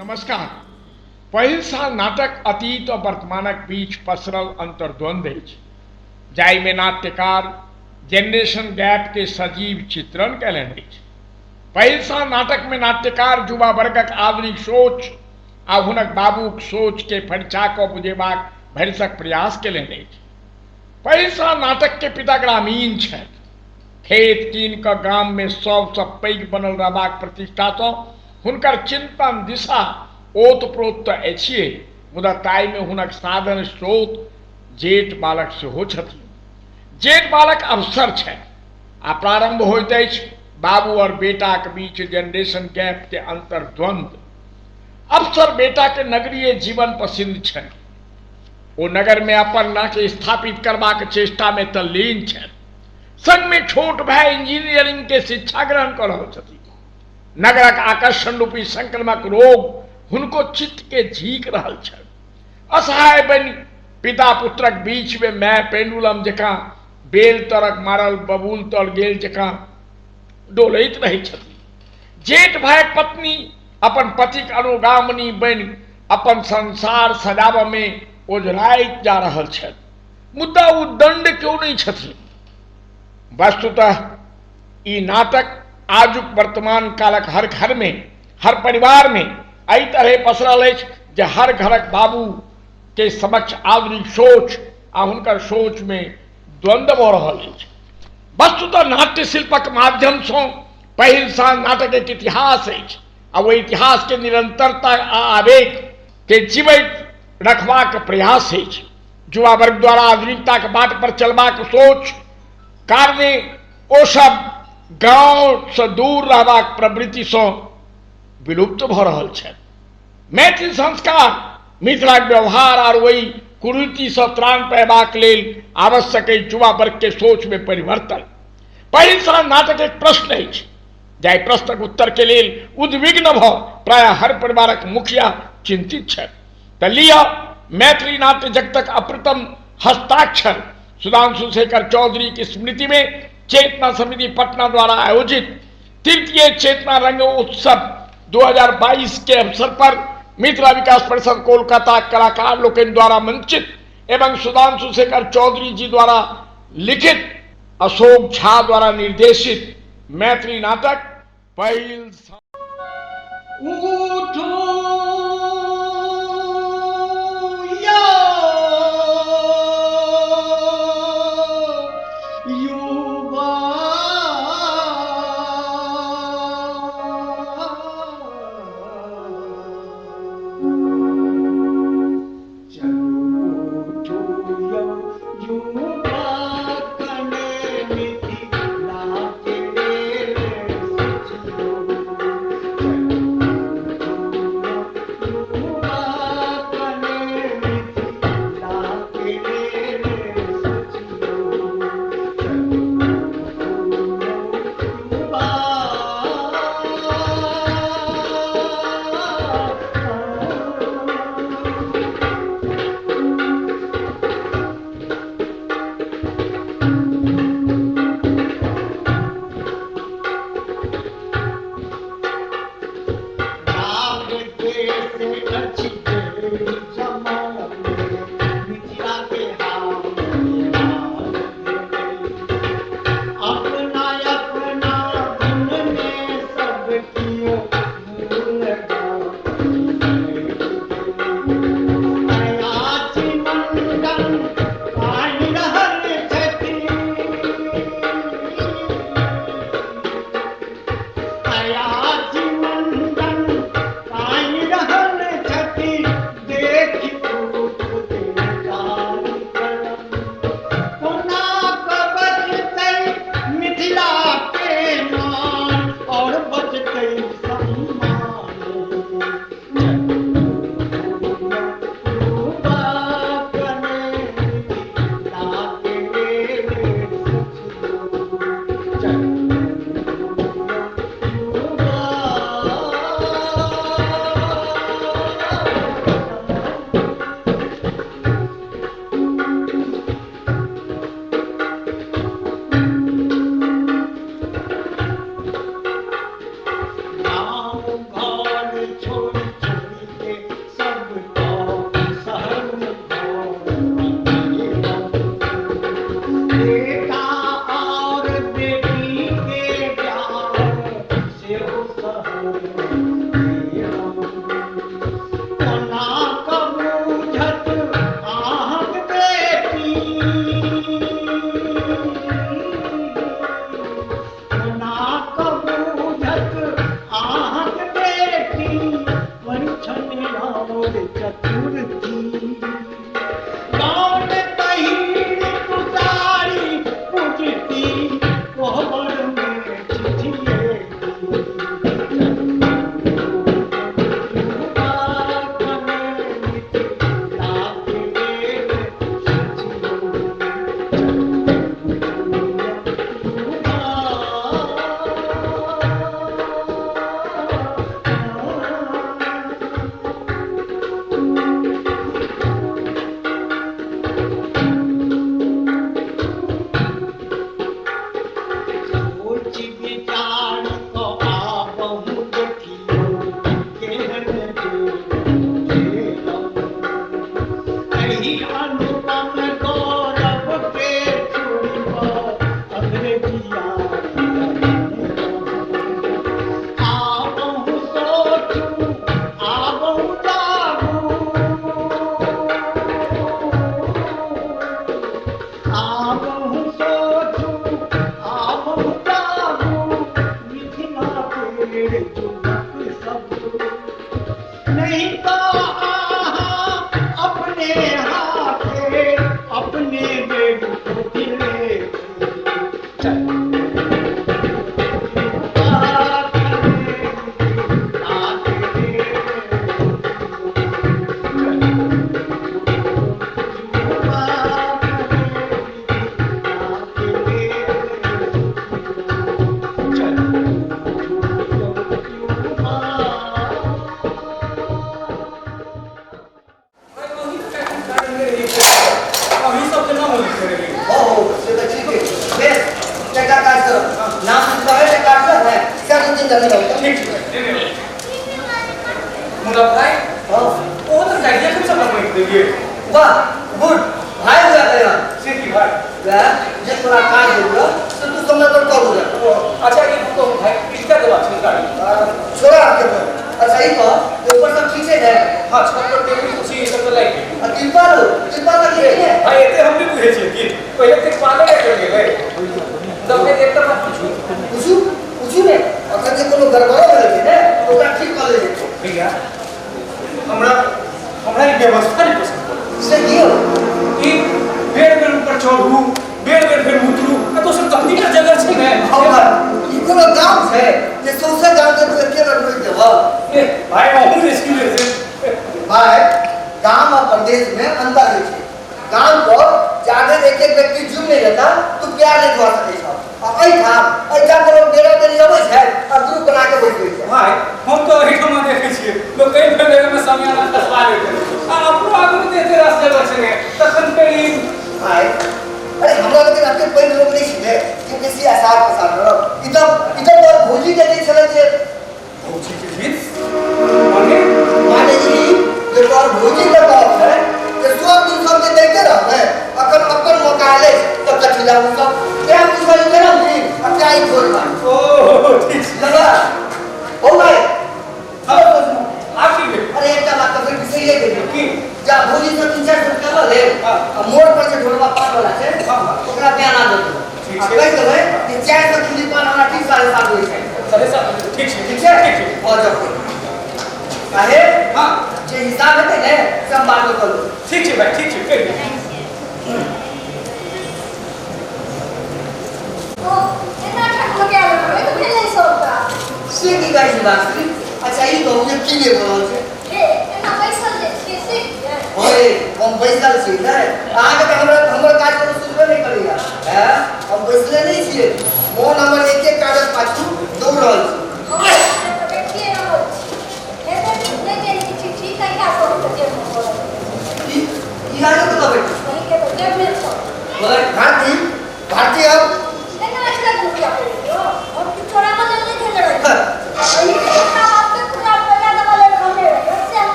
नमस्कार। पहिल साल नाटक अतीत और वर्तमानक बीच पसरल अंतर्द्वंद अछि, जाहिमे नाट्यकार जेनरेशन गैप के सजीव चित्रण कयलनि अछि। पहिल साल नाटक में नाट्यकार युवा वर्गक आधुनिक सोच आ हुनक बाबूक सोच के फरिछा कऽ बुझेबाक भरिसक प्रयास कयलनि अछि। पहिल साल नाटक के पिता ग्रामीण छथि। खेत कीन कऽ गाम में सबसँ पैघ बनल रहबाक प्रतिष्ठासँ हुनकर चिंतन दिशा ओतप्रोत तऽ अछिए, मुदा ताहिमे हुनक साधन स्रोत जेठ बालक सेहो छथिन। जेठ बालक अवसर छथि आ प्रारंभ होइत अछि बाबू और बेटाक बीच जेनरेशन गैप के अंतर्द्वंद। अवसर बेटा के नगरीय जीवन पसंद छनि। ओ नगर में अपन नाके स्थापित करबाक चेष्टा में तल्लीन छथि। संग में छोट भाई इंजीनियरिंग के शिक्षा ग्रहण कऽ रहल छथिन। नगरक आकर्षण रूपी संक्रमक रोग हुनको चित्त के झीक रहल छनि। असहाय बनि पिता पुत्रक बीच में my pendulum जकाँ बेल तरक मारल बबूल तर गेल जकाँ डोलैत रहै छथिन। जेठ भाइक पत्नी अपन पतिक अनुगामिनी बनि अपन संसार सजाबऽ में ओझराइत जा रहल छथि, मुदा ओ दंड क्यों नहीं छथिन। वस्तुतः ई नाटक आजुक वर्तमान कालक हर घर में, हर परिवार में एहि तरह पसरल अछि जे हर घरक बाबू के समक्ष आधुनिक सोच आ हुनकर सोच में द्वंद्व भऽ रहल अछि। वस्तुतः नाट्य शिल्पक माध्यम सँ पहिल साल नाटक एक इतिहास अछि आ ओहि इतिहास के निरंतरता आ आवेग के जीवित रखबाक प्रयास अछि। युवा वर्ग द्वारा आधुनिकता के बाट पर चलबाक सोच कारणे ओ सब गांव से दूर रहबाक प्रवृत्ति सँ विलुप्त भऽ रहल छथि। मैथिल संस्कार, मिथिलाक व्यवहार आर ओहि कुरीति सँ त्राण पयबाक लेल आवश्यक अछि युवा वर्ग के सोच में परिवर्तन। पहिल साल नाटक एक प्रश्न अछि, जाहि प्रश्नक उत्तर के लेल उद्विग्न भऽ प्रायः हर परिवारक मुखिया चिंतित छथि। तऽ लिअ मैथिली नाट्य जगतक अप्रतिम हस्ताक्षर सुधांशु शेखर चौधरी की स्मृति में चेतना समिति पटना द्वारा आयोजित तृतीय चेतना रंग उत्सव 2022 के अवसर पर मिथिला विकास परिषद कोलकाता कलाकार लोकनि द्वारा मंचित एवं सुधांशु शेखर चौधरी जी द्वारा लिखित अशोक झा द्वारा निर्देशित मैथिली नाटक पहिल उठू यौ युवा चलू उठू यौ युवा कने मिथिला के लेल सोचियौ। चलू उठू यौ युवा कने मिथिला के लेल सोचियौ। चलू उठू यौ युवा। राग देश अछि जमाल मिथिला के हाल अपना अपना धुन में सब कियो भूल अयाची मंडन पानि रहल छथि। अयाची मंडन पानि रहल छथि। नहीं तो आहा अपने हाथे अपने बेग पोथी चलू।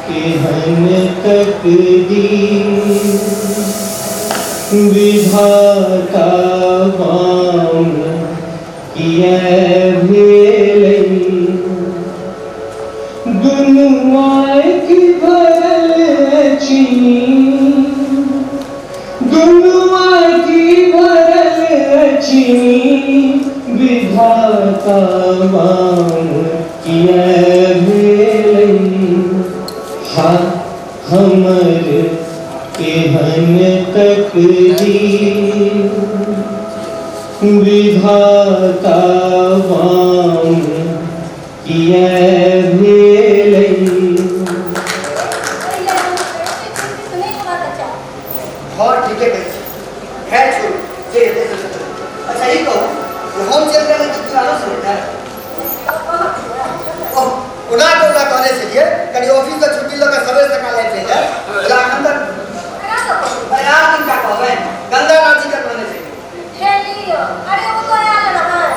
केहन तकदीर विधाता बाम किए भेलै दुनू आँखि भरल अछि दुनू आँखि भरल अछि विधाता बाम किए भेलै हा हमर केहन तकदीर विधाता बाम किए भेलै। हँ ठीके कहै छी, खैर छोड़ू जे हेतै से हेतै। अच्छा ई कहू जे हम चलि गेलहुँ तऽ तू आरो सुनतै? ओह ओना तऽ ओकरा कहने छलियै कनि ऑफिससँ छुट्टी लऽ कऽ सबेर सकाल आबि जइहे, मुदा एखन तक अरे आर किनका कहबनि, गंगानाथ जीके कहने छलियै। अरे ओ तऽ आयल रहै।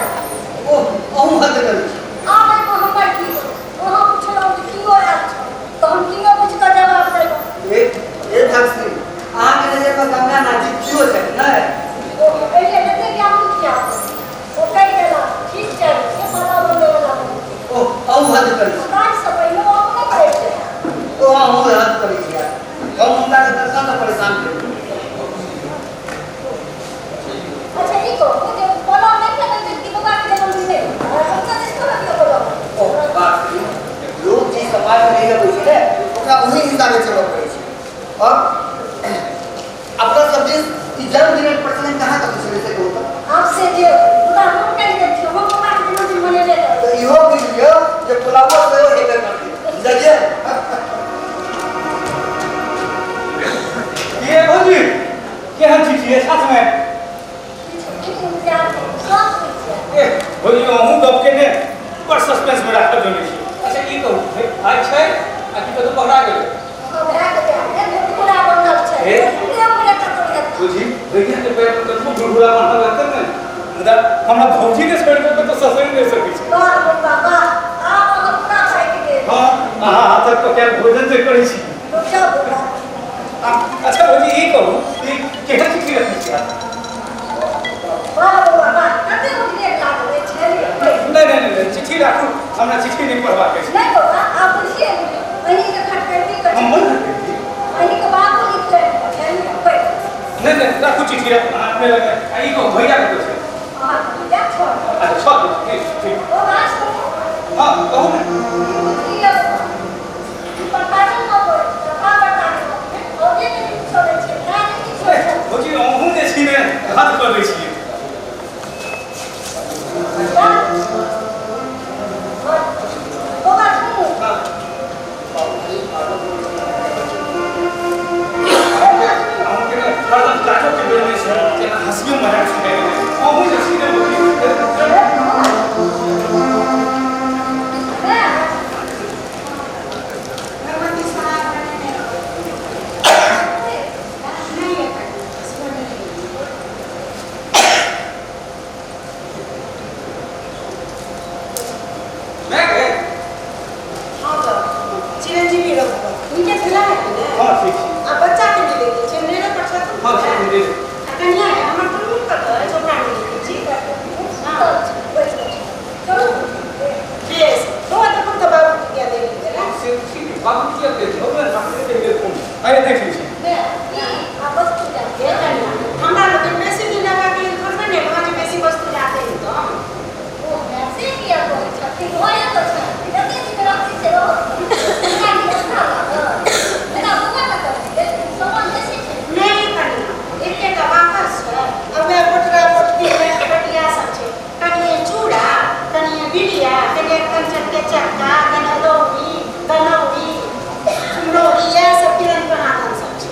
ओह अहूँ हद करै छी। आब एहिमे हमर की दोष? अहाँ पुछलहुँ जे कियो आयल छल तऽ हम कियो पूछि कऽ जवाब देलहुँ। ए ए धनश्री, अहाँके नजरिमे गंगानाथ जी कियो छथि नहि? ओ एहि जते ज्ञान किया ओ कहि देला ठीक छै, से पता बनबैवला नहि छै। ओह अहूँ हद करै छी। काजसँ पहिने ओ अपने करै छै। ओ अहूँ हद करै छी यार, हम हुनका के दर्शन सँ परेशान भेल। अच्छा ई कहू जे पलंग नहि लगल छै कि बौआ के जन्मदिन नहि हमसब दिस कोना कियो पलंग? ओह बाप रे, लोक जे समाजमे रहि रहल छै ने ओकरा ओही हिसाबे चलऽ पड़ै छै। और अपना सब दिस ई जन्मदिनक प्रचलन कहाँ कतौ छलै से कहू तऽ? आब से जे मुदा हम कहि दै छियौ, हम बौआ के जन्मदिन मनेबे करबै। तऽ इहो बुझि लियौ जे पुलावो सेहो हेबे करतै, बुझलियै? ये भौजी केहन छी छियै साथमे? किछु ए भौजी अहूँ गप के ने बड़ सस्पेंस में राखल जनै छी। अच्छा ई कहू भाइ छै आ कि कतौ पकड़ा गेलै? बुझी भैया के पैर में कतबो घुरघुरा बान्हल रहतै ने, मुदा हमरा भौजी के छोड़ि कऽ कतौ ससरि नहि सकै छै। हँ अहाँ हाथक पकायल भोजन जे करै छी। अच्छा भौजी ई कहू ई केहन चिट्ठी रखने छी हाथमे? नहि नहि नहि चिट्ठी राखू, हमरा चिट्ठी नहि पढ़बाक अछि। हमर नहि नहि राखू चिट्ठी राखू, अहाँ अपने लग। आ ई कहू भैया कतऽ छै? अच्छा छत पर, ठीक ठीक। हँ कहू ने। भौजी अहूँ जे छी ने हद कऽ दै छियै। अहूँके ने हरदम काजो के बेर नहि छै, जेना हँसियो मजाक छुटै गेलै। अहूँ जे छी ने भौजी। भगवती सोहाग बनेने रहू। नहि एखन माय गे। हँ तऽ चिरंजीवी रहू, नीके छला है कि ने? हँ ठीक छी। आ बच्चा के नहि देखै छियै, नेरे पर छथिन? हँ छथिन नेरे। आ कनिया है हमर टुनमुन कतऽ अछि, ओकरा नहि देखै छी? बेस बौआ देखू तऽ बाबू किया देरी भेलै? से ठीक है, बाबू किया देरी भेलै? हमरा डॉक्टर के गेल फोन। अरे देख लै छी। हे कनिया, हमरा लोकनि बेसी दिन रहबाक लेल थोड़बे नहि एलहुँ जे बेसी वस्तु राखै हेतौ। नहि कनिया, एकेटा बाकस छै आ वएह पोटरा पोटकी पटिया सब छै। कनिये चूड़ा, कनिये बिरिया, कनिये कंचन के चक्का, कनिये अदौरी, दनौरी, कुम्हरौरी, इएह सब किरण कहादन सब छै।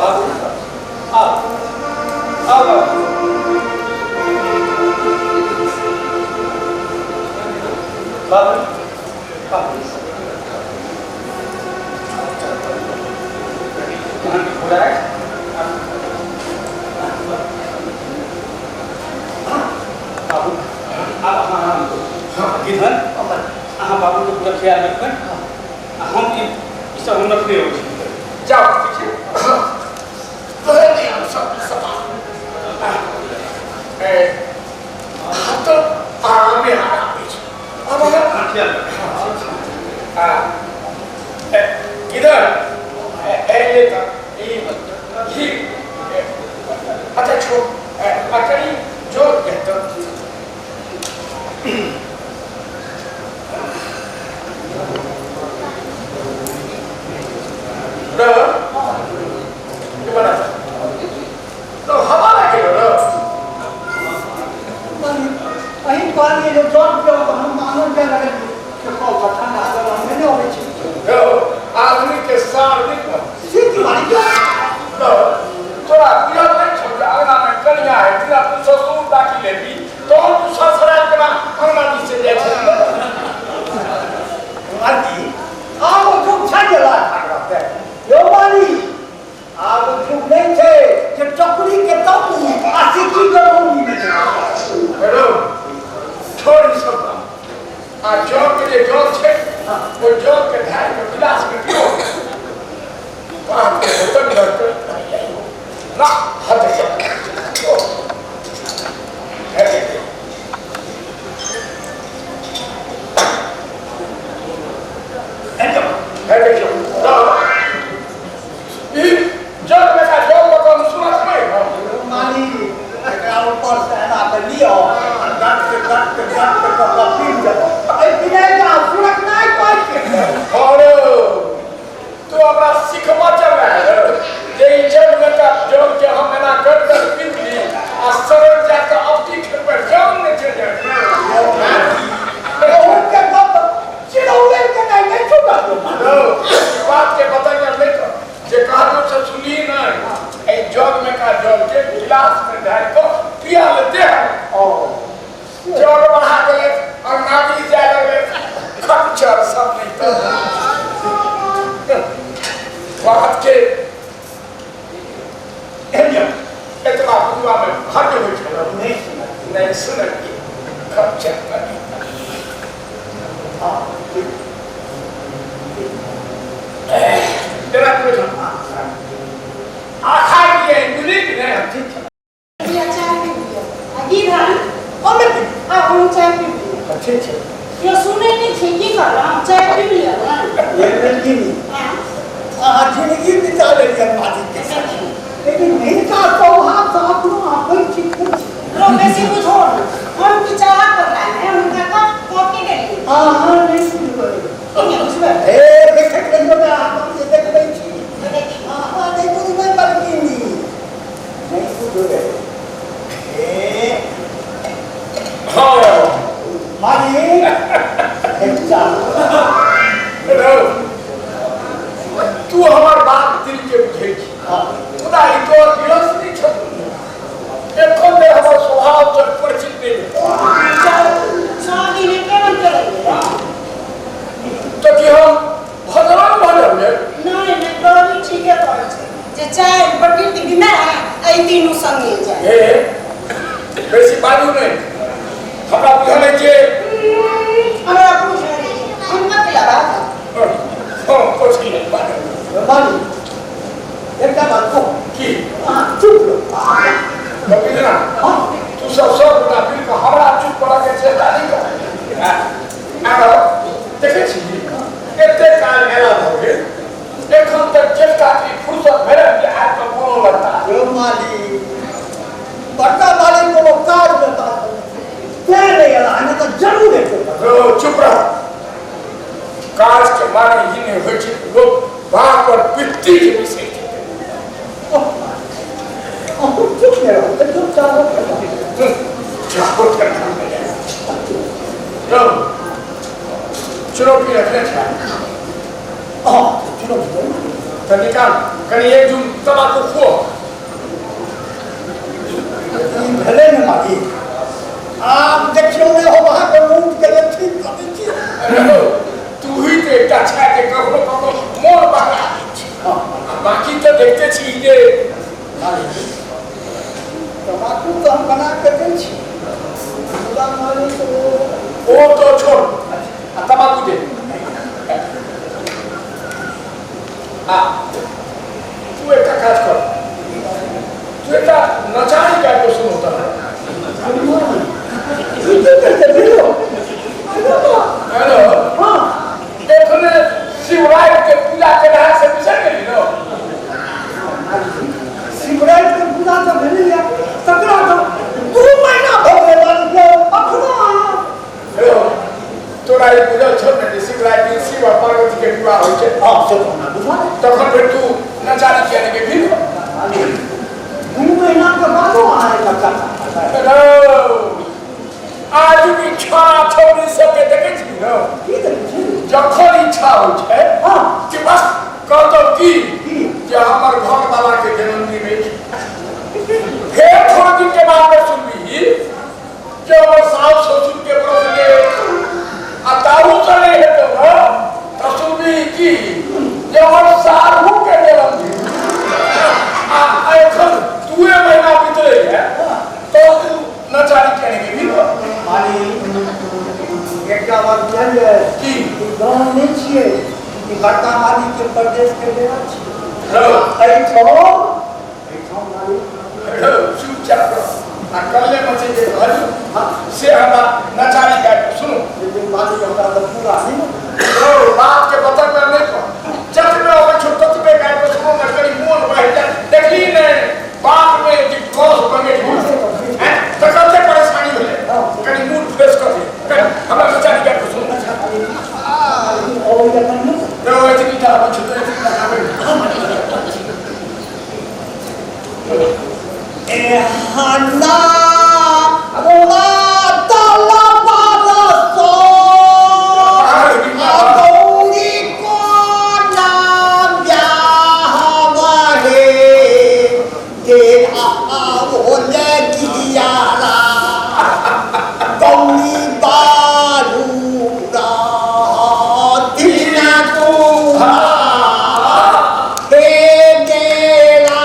बाबू आओ आओ बाबू। बाबू बाबू बाबू आप अहाँ गिधन अहाँ बाबूके पूरा ख्याल रखबै। हम ई सब हम रखने अबै छी। जाओ ठीक छै। तोहे नहि हम सब सफा हम तो आरामे आराम छी। अब ख्याल गिधन ले तऽ ई अच्छा छोड़ अच्छा ई जो कहता तो हमारा के रो अहीं कहलियै जे जल पियब तऽ हम आनन्द जाय लगलियै से कहू ठंडा जल हम नहि अबै छी। आदमी के सार निकल से की बात तो तोरा पियल नहि छौ जे अंगना में कनिया है बिना तू ससुर ताकि लेबी तो तू ससुराल केना अंगना दिस से जाइ छै। माली आब जुग छै जे लाख रहतै यौ माली आब जुग नहि छै जे टकुरी के तम्बू आ सिक्की के रौनी नहि छै। हेलो छोड़ ई सब काम आ जौ के जे जल छै ओ जल के ढारि के गिलास में पियो बाप के बर्तन धरते ना हद है। जल में का जल लगा सुरत नहीं माली एकरा ऊपर से एना के लिअ आ गट के गट के गट के कऽ कऽ पी जाओ। एहि पिनाइ के आब सुरत नहि पाइ छै। अरे तू हमरा सिखबऽ चल रहा है जे ई जल में का जल के हम एना कर कर पी ली आ सरल जाके अब की खेत पर जाम नहीं चल जाए। बहुत के गप चिड़ौले के नहीं नहीं छूटल। बात के बताइए नहीं तो जे कहलो से सुनी नहीं ए जग में का जल के गिलास में ढाल को पिया लेते हैं ओ जल बढ़ा गेले और नाभी जाय लगले खच्चर सब नहीं तो बात के एतबा बुझवा में हर्ज होइ छल नहीं सुनल नहीं सुनल खच्चर नहीं। हां तेरा आखा लिए मिली कि नहीं। ठीक छै। चाय पी लिअ आ गिधन हम नहि आ हम चाय पी लिअ। ठीक छै। यो सुनै नहि छी की करब चाय पी लिअ ने। ये लड़की अहाँ जिंदगी बिता लेलियै मालिक के साथ लेकिन हिनका स्वभाव से अपनो अपरिचित नहि छी। रो बेसी बुझो हम की चाह करला ने हुनका कप कॉफी देलियै। अहाँ नहि बुझबै की बुझबै हे देखैत रहियौ ने अहाँ हम जे देखबै छी अहाँ नहि बुझबै बलकिनी नहीं बुझबै। हे हाँ मालिक एकटा हेलो तू हमर बात दिल के बुझै छी मुदा ई तोहर गृहस्थी छथुन एखन नहि हमर स्वभाव से परिचित नहि सब दिन एके रंग के रहियै तो कि हम भगवान भऽ गेलियै। नहि नहि गौरी ठीके कहै छै जे चाय प्रकृति बिना एहि तीनू संगे जाय। हे बेसी बाजू नहि हमरा बुझल अछि जे हमरा बुझल अछि हम कथी लए बाजब। हाँ कथी लए बाजब। मालिक एकटा बात कहू की अहाँ चुप रहू। बबिना तू सब सब गोटा मिल कऽ हमरा चुप करऽ के चेष्टा नहि कर। आरो देखै छी एते काल एला भऽ गेल एखन तक चेष्टा की फुर्सत भेल जे आबि कऽ बोलऽ लगता। यौ मालिक बड़का मालिक कोनो काज मे बात तें नहि एला नहि तऽ जरूर एतै। चुप रह काज के माने ई नहि होइ छै लोक बाप और पित्ती के बिसरि जेतै। अहूँ चुप नहि रहू तऽ चुपचाप रहो। चुनौती रखने छै हाँ चुनौती तऽ निकाल। तम्बाकू खुओ भेलै ने मालिक। आब देखियौ ने हम अहाँके मूड के ठीक कऽ दै छी। तू ही तो एकटा छै जे कखनो कखनो मोन बहला दै छी, बाकी तऽ देखते छी जे तम्बाकू तऽ हम बना कऽ दै छी, मुदा मालिक ओ तो छोड़ आ तम्बाकू दे। आ तू एकटा काज कर, तू एकटा नचारी गाबि कऽ सुनौ तऽ। हेलो, एखने शिवराज के पूजा केला से बिसरि गेली न? शिवराज के पूजा तऽ भेलैया, तकरा तऽ 2 महीना भऽ गेल अखनो। हेलो, तोरा ई बुझल छौ ने जे शिवराज दिन शिव आ पार्वती के विवाह होइ छै? हँ, से तऽ हमरा बुझल। तखन फेर तू नचारी किया नहि गेबही? 2 महीना के बादो अहाँ एकटा। हेलो, आजुक छौड़ा छौड़ी सबके देखै छी ने, की देखै छी? जखन इच्छा होइ छै कि बस कहतौ की जे हमर घरवाला के जन्मदिन अछि, फेर थोड़े दिन के बाद में सुनबही जे हमर सास ससुर के बर्थडे, आ ताहू से नहि हेतौ ने तऽ सुनबही की जे हमर साढ़ू के जन्मदिन। आ एखन 2 महीना बीतलै है तो तू नचारी किया नहि गेबही? मालिक एकटा बात बुझलियै की? ई गाँव नहि छियै, ई बड़का मालिक के प्रदेश के डेरा छियै। एहिठाम एहिठाम मालिक चुपचाप रह आ कल्ले मचे जे कहलू से हमरा नचारी गाबि कऽ सुनू। लेकिन मालिक हमरा तऽ पूरा नहि ने। बात के बतल में नहि कह, जतबे अबै छौ ततबे गाबि कऽ सुनू ने, कनि मोन बहि जाय। देखली ने बात में जे लॉस बने हैं तऽ कते परेशानी भेलै, कनि मूड फ्रेश कऽ दे, कनि हमरा नचारी गाबि कऽ सुनू। अच्छा मालिक, अबैया कनि। रौ एतनी टा अबै छौ तऽ एतनी टा गाबै। एहना मातल बरसो गौरी कोना ब्याह रे तेरा बोले कियारा गौरी बारू तीना कुमार हे तेरा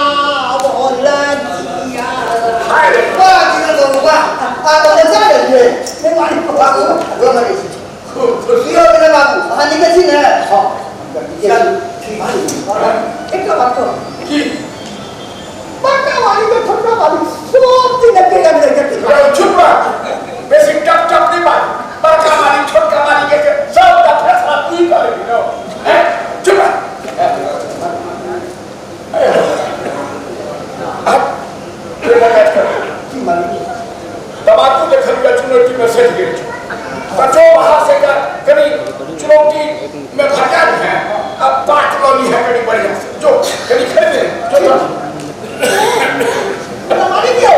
बोले कियारा। हाय रे, वाह दिगंत बाबू वाह, आ तऽ नचा गेलियै। नहि मालिक, बाबू गोर लगै छी। खूब खुश। की यौ दिगंत बाबू, अहाँ नीके छी ने? हँ, चलू। एकटा बात कहू की? बड़का मालिक और छोटका मालिक सब दिन एके रंग रहै छथिन। रौ चुप रह, बेसी टप टप नहि बाज। बड़का मालिक छोटका मालिक के सबटा फैसला तू ही कऽ लेबही रौ। हैं, चुप रह। की मालिक? तम्बाकू देखलियै चुनौती में सटि गेल छौ, तऽ जो बाहर से कनि चुनौती में भटका है, अब पाट लऽ ली है कनि बढ़िया से, जो कनि खरीद ले जो। तऽ मालिक यौ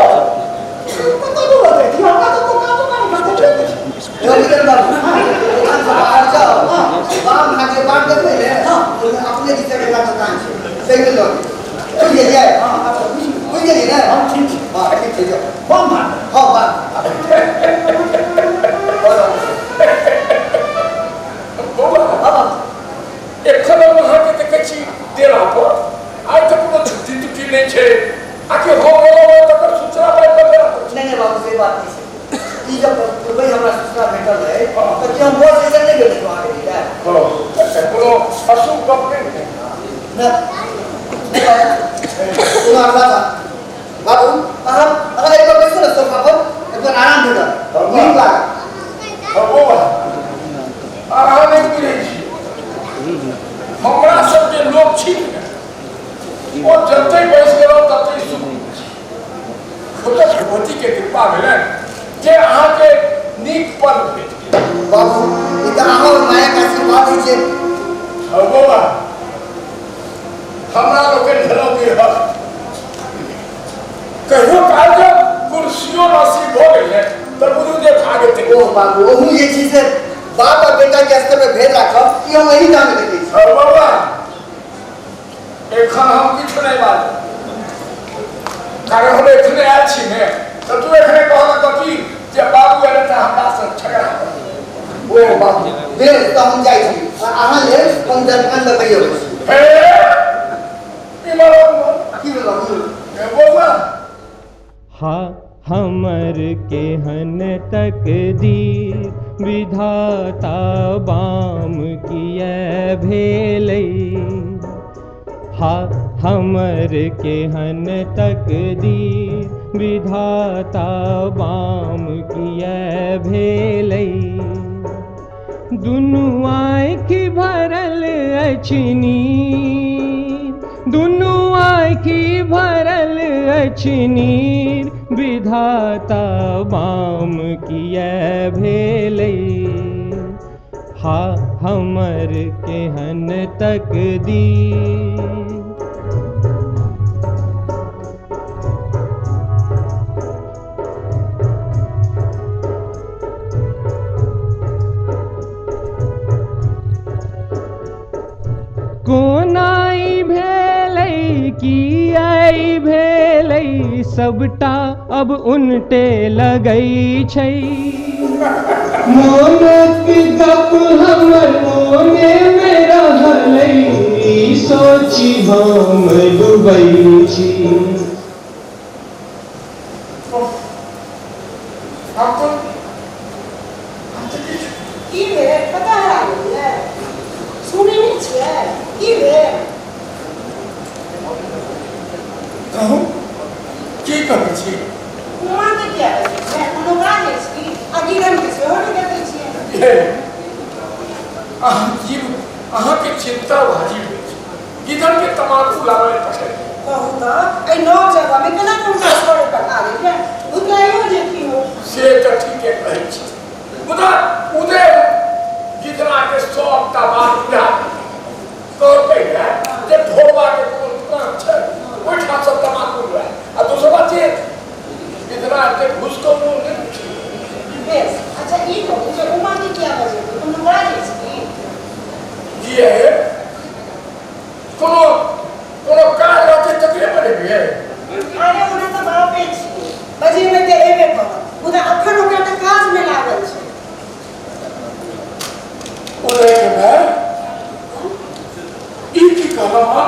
कतऽ दूर रहतै? हमरा तऽ दोकान दोकान खाते छै। यौ दिगंत बाबू, दोकान से बाहर जाउ, बाम हाथे बाट देखबै ने, ओहिमे अपने दिसक एकटा दोकान छै, ताहिमे लऽ लेब। बुझि गेलियै? हँ, अच्छा बुझि गेलियै। बुझि गेलियै ने? हम ठीक छी। हँ ठीक छै, जाउ। बम मार। हँ बाम। बौआ, हँ एखन हम अहाँके देखै छी डेरा पर, आइ तऽ कोनो छुट्टी तुट्टी नहि छै, आकि हम एलहुँ तकर सूचना पाबि कऽ डेरा पर छी? नहि नहि बाबू, से बात नहि छै। ई जब पूर्वे हमरा सूचना भेटल रहै तऽ कि हम बस स्टेशन नहि गेल रही अहाँके लए? हँ, अच्छा कोनो अशुभ गप नहि ने? नहि नहि बाबू, कोनो अगला बात। बाबू अहाँ अहाँ एक बार बैसू ने सोफा पर, एक बार आराम भेटत, नीक लागत। हँ बौआ, अहाँ नहि बुझै छी, हमरा सब जे लोक छी ने, ओ जते बैस गेलहुँ तते सुख। ओतऽ भगवती के कृपा भेलनि जे अहाँके नीक पल भेट गेल। बाबू ई तऽ अहाँ और मायक आशीर्वाद होइ छै। हँ बौआ, हमरा लोकनि भेलहुँ गृहस्थ, कहियो काल जब कुर्सियो नसीब भऽ गेलै तऽ बुझू जे भाग हेतै। ओ बाबू, ओहू जे छै से बाप और बेटा के स्तर पर भेद राखब, ई हम एही गाममे देखै छी। हँ बौआ, एखन हम किछु नहि बाजब। कारण हम एखने आयल छी ने तऽ तू एखने कहलक कथी जे बाबू एलै तऽ हमरासँ झगड़ा। ओ बाबू बेस तऽ हम जाइ छी अहाँ लेल हम जलपान लऽ कऽ अबै छी। हे इमहर की भेलौ? बौआ हा हमर केहन तकदीर विधाता बाम किए भेलै। हा हमर केहन तकदीर विधाता बाम किए भेलै। दुनू आँखि भरल अछि नीर, दुनू आँखि भरल अछि नीर विधाता बाम किए भेलै। हा हमर केहन तकदीर। कोनाई भेलै की आई भेलै सबटा अब उनटे लगै छै। मोनक गप हमर मोने मे रहलै सोचि हम डूबै छी। की भेल पता हरा गेलियै? सुनै नहि छियै? की भेल? कहू की कहै छी? उमाके किया बजै छियै? कोनो काज अछि की? आ गिरनके सेहो नहि देखै छियै। हे अहाँ जीव अहाँके चिंता वाजिब अछि। गिदन के तमाकू लाबै पठेबै। कहू तऽ एहि नव जगहमे केना कऽ हुनका छोड़े पठा देलियै? भुतलाइयो जेथिन ओ। से तऽ ठीके कहै छी, मुदा उदय गिदना के सबटा बात बुझा कहलकै है जे ढोलबा के कोनो दुकान छै ओहिठाम सब तमाकू लए। आ दोसर बात जे गिदना एते घुस कऽ मोन नहि छै। बेस अच्छा ई कहू जे उमाके किया बजेबै? कोनो काज अछि की? किए कोनो कोनो काज रहतै तकरे बजेबियै? अरे ओना तऽ बापे छियै, बजेबै तऽ एबे करत, मुदा अखन ओकरा तऽ काजमे लागल छै। उदय के माय ई की कहलहुँ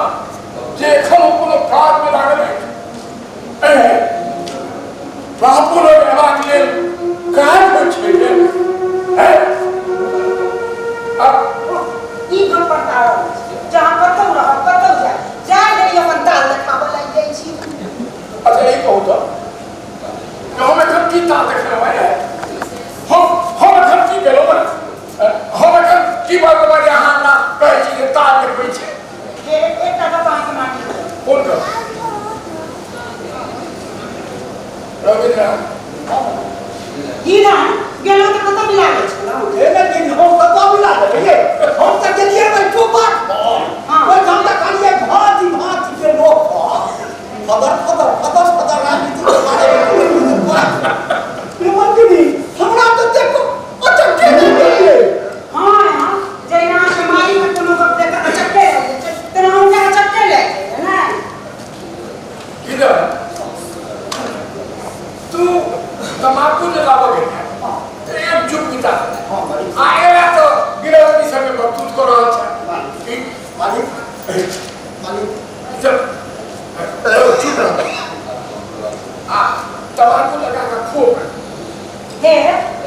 जे एखन ओ कोनो काजमे लागल अछि? ए बापो लग अयबाक लेल काज होइ छै ने? ई गप पर तारल अछि जहाँ कतौ रहब कतौ जाय जाय देरी अपन ताल देखाबऽ लागि जाइ छी। अच्छा ई कहू तऽ हम एखन की ताल देखेलहुँ है? हम एखन की केलहुँ? हम एखन की बाजलहुँ जे अहाँ हमरा कहै छी जे ताल देखबै छी? एकटा गप अहाँके मानि लिअ। कोन गप? रविन्द्र गिरन गेलहुँ तऽ कतऽ मिला गेल छलहुँ? लेकिन हम कतऽ मिला देलियै? हम तऽ गेलियै ओहि टोपाक पर, ओहिठाम तऽ कहलियै भाँति भाँति के लोक फदर फदर फदर फदर राजनीतिके बारेमे मंत्री हमरा तऽ देखो अचक्के लागि गेलियै। हाँ हाँ जहिना अहाँके मालीके कोनो गप देख कऽ अचक्के लागि जाइ छै तेना हुनका अचक्के लागि जाइए ने। गिदन तू तमाकू जे लाबऽ गेल तऽ एक जुग बिता आ एला तऽ गिरहस्ती संगे बतूत कऽ रहल छै। मालिक मालिक चल चुप रह आ तमाकू लगा कऽ खो। हे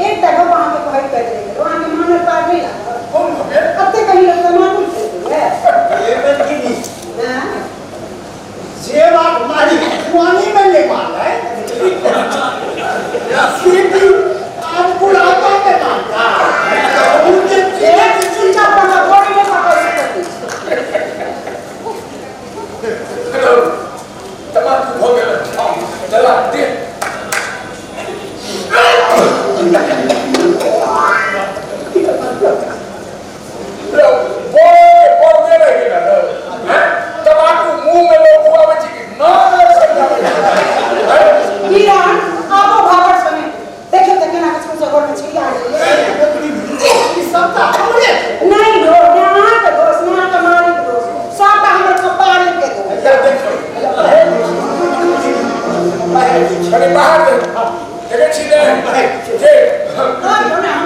एकटा गप अहाँके कहैत कहैत रहि गेलहुँ, अहाँके मानल पार नहि लागल? कोन भऽ गेल? कते कही लोक तमाकू खेलैए। जे बात मालिक पुरानी में नहीं मानै से भी आप बुढ़ापा में मानता। उनके चिंता बड़ी में पकड़ सकती। तमाकू भऽ गेल चला दे। तमाकू मुँह में लोक खुआबै छै कि ना? कनी बाहर दे देखै छी ने जे हम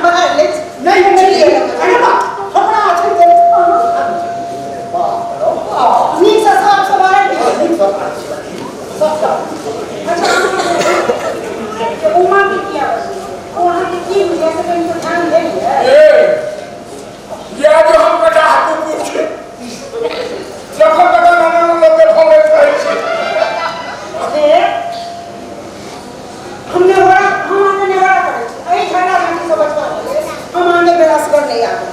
बाहर ले नहीं नहीं अरे बा हमरा छै ते बाप नीक से साफ सफाई नीक सब सबटा। अच्छा उमा के किया ओ अहाँ के की बुझे से कनी तो ध्यान देलियै। ए या जो हम कटा कुकुर छी जखन तक नाना लोग के फॉलो करै छी से हमने बड़ा हम आने नेवरा करै छी एहि झगड़ा झांटी से बचवा के हम आने बेरासगर नहीं आबै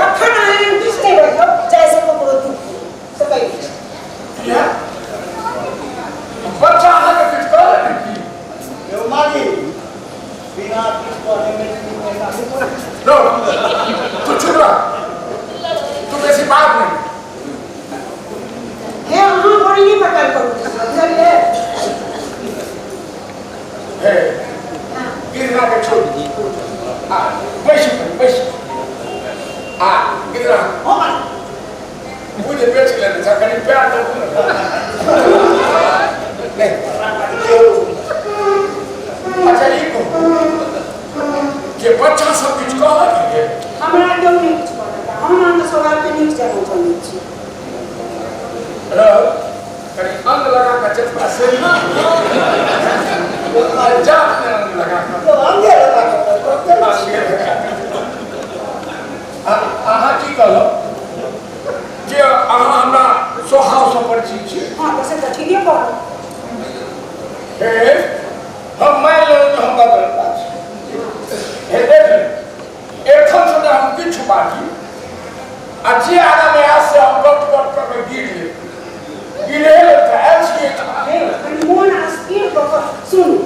अखन आने किछु नहि बजब जाय से ककरो दुख से कहि किया बच्चा अहाँ के किछु कहलक की? यौ माली बिना किछु कहने में 3 महीना नहीं पड़े। लो तू चुप रह, तू बेसी बात नहीं। हे अहाँ बड़ी नहीं पकड़ करू बुझलियै। हे गिरना के छोड़ आ बैस बैस आ गिरना हां माली मुझे बेच लेने था कहीं प्यार दो नहीं। अच्छा ई कहू जे बच्चा सब किछु कहलक के? हमरा केओ नहि किछु कहलक, हम अहाँके स्वभाव के नीक जकाँ जनैत छी। रह कनी अंग लगा के चचपा से जा अपने अंग लगा के तो अंगे लगा के अहाँ की कहलहुँ जे अहाँ हमरा स्वभावसँ परिचित छी? हाँ तऽ से तऽ ठीके कहलहुँ। हे हम मानि लेलहुँ जे हम बदलता छी। हे देख एखन से हम किछु बाजी आ जे आगाँमे आयल से हम गप गप कऽ के गिर लेब गिरे तऽ आयल छियै। मोन अस्थिर कऽ कऽ सुनू,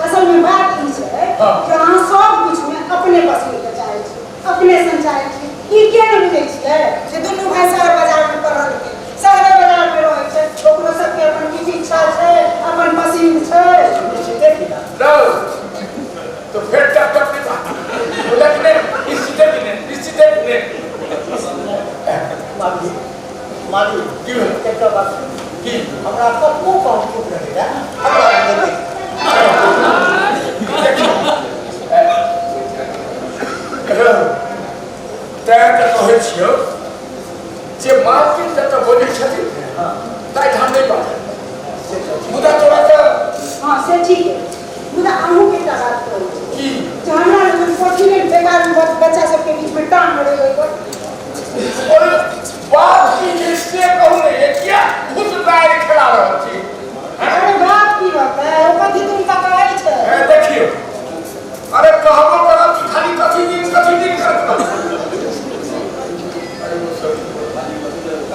असल में बात ई छै कि अहाँ सब किछुमे अपने पसन्द चाहै छी, अपने सन चाहै छी। ई किया नहि बुझै छियै जे दुनू भाइ शहर बाजारमे पढ़ल गेल, शहरे बाजारमे रहै छै, ओकरो सबके अपन किछु इच्छा छै, अपन पसन्द छै। तो फिर तब तक नहीं बोला कि नहीं निश्चित कि नहीं निश्चित कि नहीं। माली माली की एकटा बात की? हमरा कतबो कम चुप रहै हमरा नहीं। तैं तऽ कहै छियौ जे मालकिन जतऽ बजै छथिन ताहिठाम नहि बाजै, मुदा तोरा तऽ हाँ से ठीक है। मुदा अहूँके एकटा बात कहै छी की? जे हमरा लोकनि कथी लेल बेकार बच्चा सबके बीचमे टांग अड़ेबै। और बात की छै से कहू ने, किया भूत दायर खेला रहल छी? अरे बात की रहतै, ओ कथी दिन तऽ कहै छै। देखियौ अरे कहबो करब कि खाली कथी दिन करत रहत।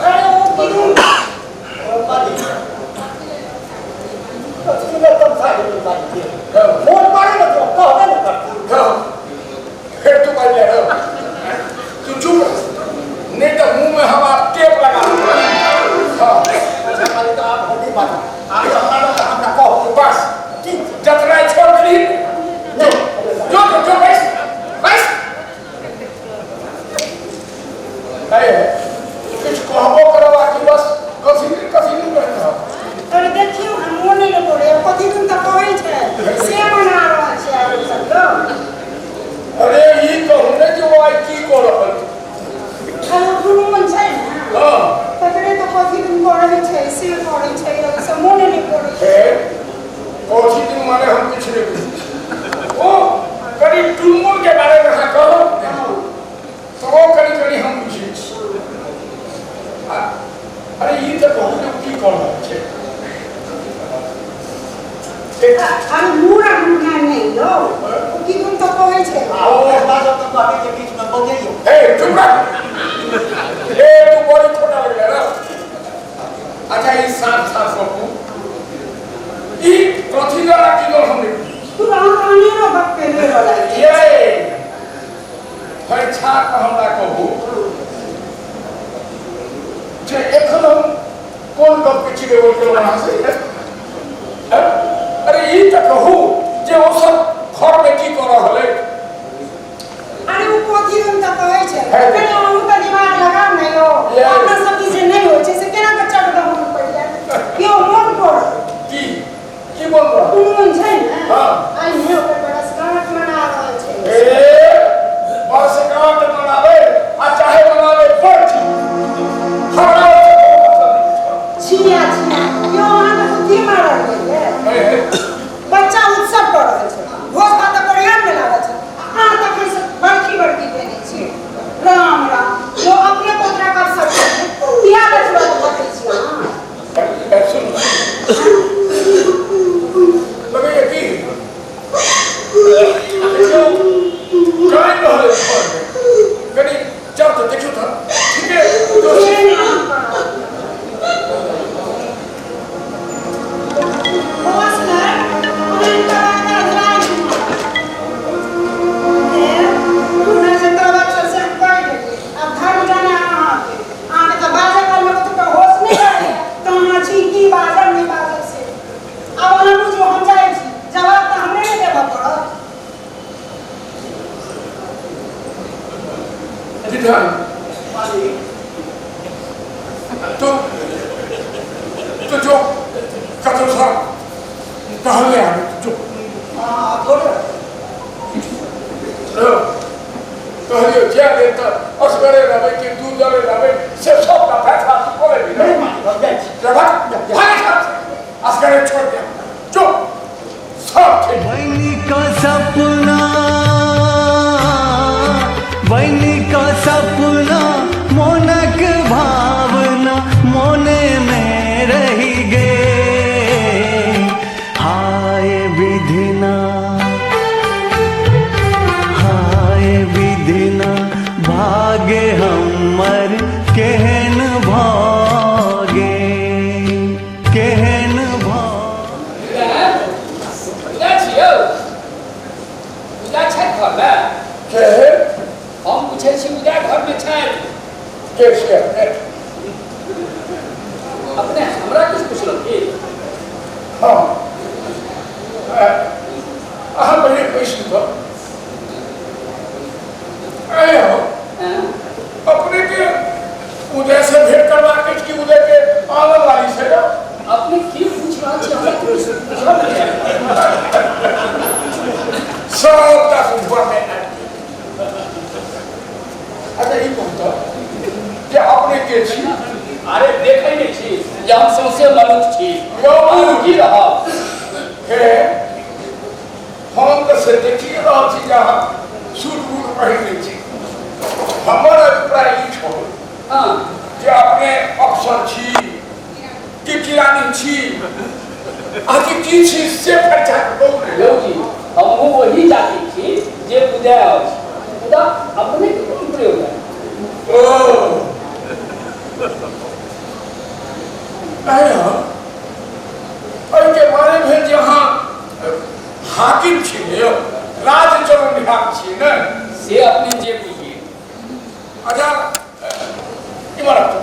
अरे ओ की दिन माली कथी लए तमसा गेलै माली? फोन मारे ने तो कहबे ने करता। फिर तू बाजि रह, तू चुप रह नहीं तो मुंह में हम आप टेप लगा देबै। हाँ अच्छा माली तो आप हम नहीं बाजू, आप तो हमरा हमरा कहू बस ठीक जतना छोड़ देली जो जो जो बैस बैस। अरे किछु कहबो करब आ कि बस कथी दिन कथी दिन करैत रहब? अरे देखियौ हम मोन नहि पड़ै, कथी दिन तऽ कहै छै से मना रहल छै आरो सब लोग। अरे ई कहू ने जे ओ आइ की कऽ रहल छै? अरे दुनू मन छै ने हाँ तकरे तऽ कथी दिन करै छै से करै छै, ओहिसँ मोन नहि पड़ै। हे कथी दिन माने हम किछु नहि बुझै छी। ओ कनि टुनमुन के बारेमे अहाँ कहलहुँ तऽ ओ कनि कनि हम बुझै छी। अरे ई तऽ कहू जे की कऽ रहल छै? अरे मूड़ा मुढ़ा नहि यौ, ओ की दिन तऽ कहै छै। आ ओ बाजब तऽ कहबै जे बीचमे बजैयौ। हे चुप रह, हे तू बड़ी छोटा लगलै रह। अच्छा ई साफ साफ कहू ई कथी द्वारा की दल हम नहि बुझै छी। तू अहाँ अनेरो गप केने रहलै। ये फरिछा कऽ हमरा कहू जे एखन हम कोन गप के चिड़ेबो केलहुँ अहाँ से? अरे ई तऽ कहू जे ओ सब घरमे की कऽ रहल अछि? अरे ओ कथी दिन तऽ कहै छै। कनि अहूँ तऽ दिमाग लगाउ ने यौ, अपना सब जे नहि होइ छै से केना कऽ चट दऽ मोन पड़ि जायत? केओ मोन पड़त की की की बोल रहल? कुनमुन छै ने? हां। आइ ने ओकर बरसगांठ मना रहल छै। ए बरसगांठ मनावे आ चाहे मनावे बरठी, हमरा छिया छिया यो अहाँ के बुद्धि मारल गेलै। बच्चा उत्सव कर रहल छै, भोज भात बढ़िया में लागल छै, अहाँ तखन से बड़की बड़की देने छी। राम राम, जो अपने पोतरा कर सकते किया बचवा के बतै छी अहाँ? सुन लगैया की कान रहल घरमे, कनि जाउ तऽ देखियौ तऽ ठीके। तो जो कतौ सँ टहलने आबै जो कहलियौ जाय देब तऽ असगरे रहबै कि दू दले रहबै से सबटा फैसला तू कऽ लेबही ने? असगरे छोड़ दे जो सब ठीक। बनी का सपना, बनी का सपना, मोनक भावना मोने में रही गे। हाय विधिना, हाय विधिना, भागे हमर केहन भागे, केहन भागे। हम पूछै छी उदय घरमे छथि? के छी अपने? अपने हमरा किछु पुछलहुँ की? हाँ, अहाँ पहिले बैसू तऽ। आए हो अपने के उदय से भेंट करबाक अछि कि उदय के आंगन वाली से? अपने की पूछ रहल छी हमरा किछु बुझल नहि। सबटा बुझबा मे आबि गेल। अच्छा ई कहू तऽ जे अपने के छी? अरे देखै नहि छी जे हम सौंसे मनुष्य छी। यौ की रहब? हे हम तऽ से देखिए रहल छी जे अहाँ सूट बूट पहिरने छी। हमर अभिप्राय ई छल जे अपने अफसर छी कि किरानी छी आ कि की छी से फरिछा कऽ कहू ने। यौ जी, हमहूँ ओही जाति छी जे उदय अछि, मुदा अपने के कोन प्रयोजन? ओ एहिके माने भेल जे अहाँ हाकिम छी ने यौ, राज चलौनिहार छी ने? से अपने जे बुझिए। अच्छा इमहर आउ।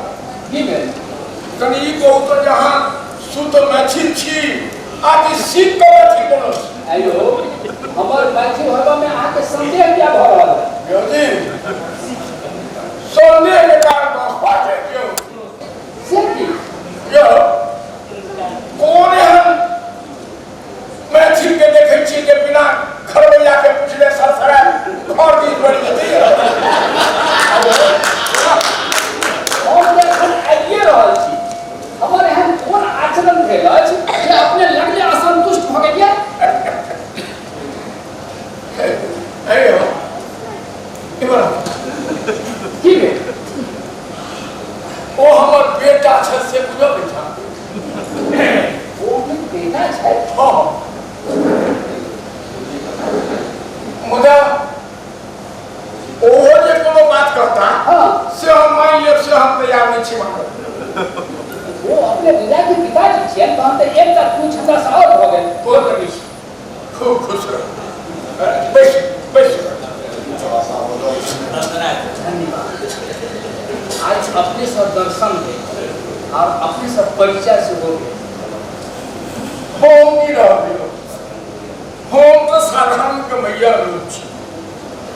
की भेल? कनि ई कहू तऽ जे अहाँ शुद्ध मैथिल छी आ कि सीख कऽ मैथिल बनल छी? आइयो हमर मैथिल होयबामे अहाँके संदेह किया भऽ रहल है? यौ जी, संदेह के कारण बाजै यौ। से की? यौ कोन एहन मैथिल के देखै छियै जे बिना खरबैया के पुछले सरसरा घर दिस बढ़ि जेतै? हम तऽ एखन आबिए रहल छी, हमर एहन कोन आचरण भेल अछि जे अपने लगले असंतुष्ट भऽ गेलियै? यौ इमहर आउ। की भेल? ओ हमर बेटा छै से बुझल अछि? ओ अपने बेटा छै? हँ, मुदा ओहो जे कोनो बात करता से हम मानि लेब से हम तैयार नहि छी मानब। ओ अपने विदा के पिताजी छियनि तहन तऽ एकटा पूछ हमरा से आओर भऽ गेल। कोन रवि, खूब खुश रह, बैस बैस। धन्यवाद। आज अपने सब दर्शन भेल और अपने सब परिचय सेहो भेल। हम की रहब, हम तऽ साधारण कमैया लोक छी।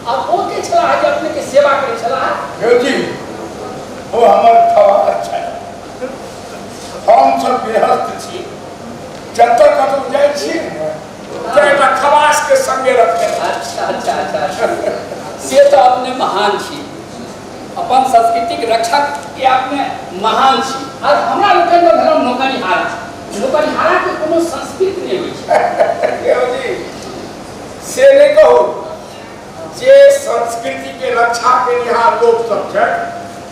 आब ओ के छलाह जे अपने के सेवा करै छलाह? यौ जी, ओ हमर खवास छै। हम सब गृहस्थ छी, जतऽ कतौ जाइ छी अच्छा अच्छा अच्छा से तो अपने महान छी, अपन संस्कृतिक रक्षक के अपने महान छी। और हमरा लोकनि तऽ भेलहुँ नौकरिहारा, नौकरिहारा के कोनो संस्कृति नहि होइ छै। जी से नहि कहू, जे संस्कृति के रक्षा केनिहार लोक सब छै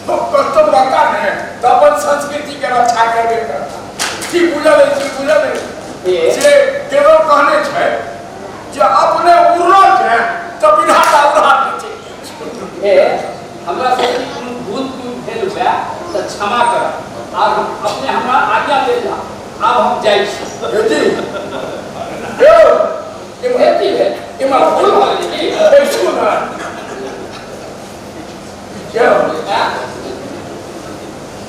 कतौ रहता ने तऽ अपन संस्कृति के रक्षा करबे करता। की बुझल अछि, की बुझल अछि जे केवल कहने छै जे अपने उड़ल छै तऽ विधाता उड़ा दै छै। हमरा सबके कोनो भूल चूक भेल हुए तऽ क्षमा करब, आब अपने हमरा आज्ञा दे जा, आब हम जाइ छी। जी की भेल? इमहर भूल भऽ गेलै की? बैसू ने।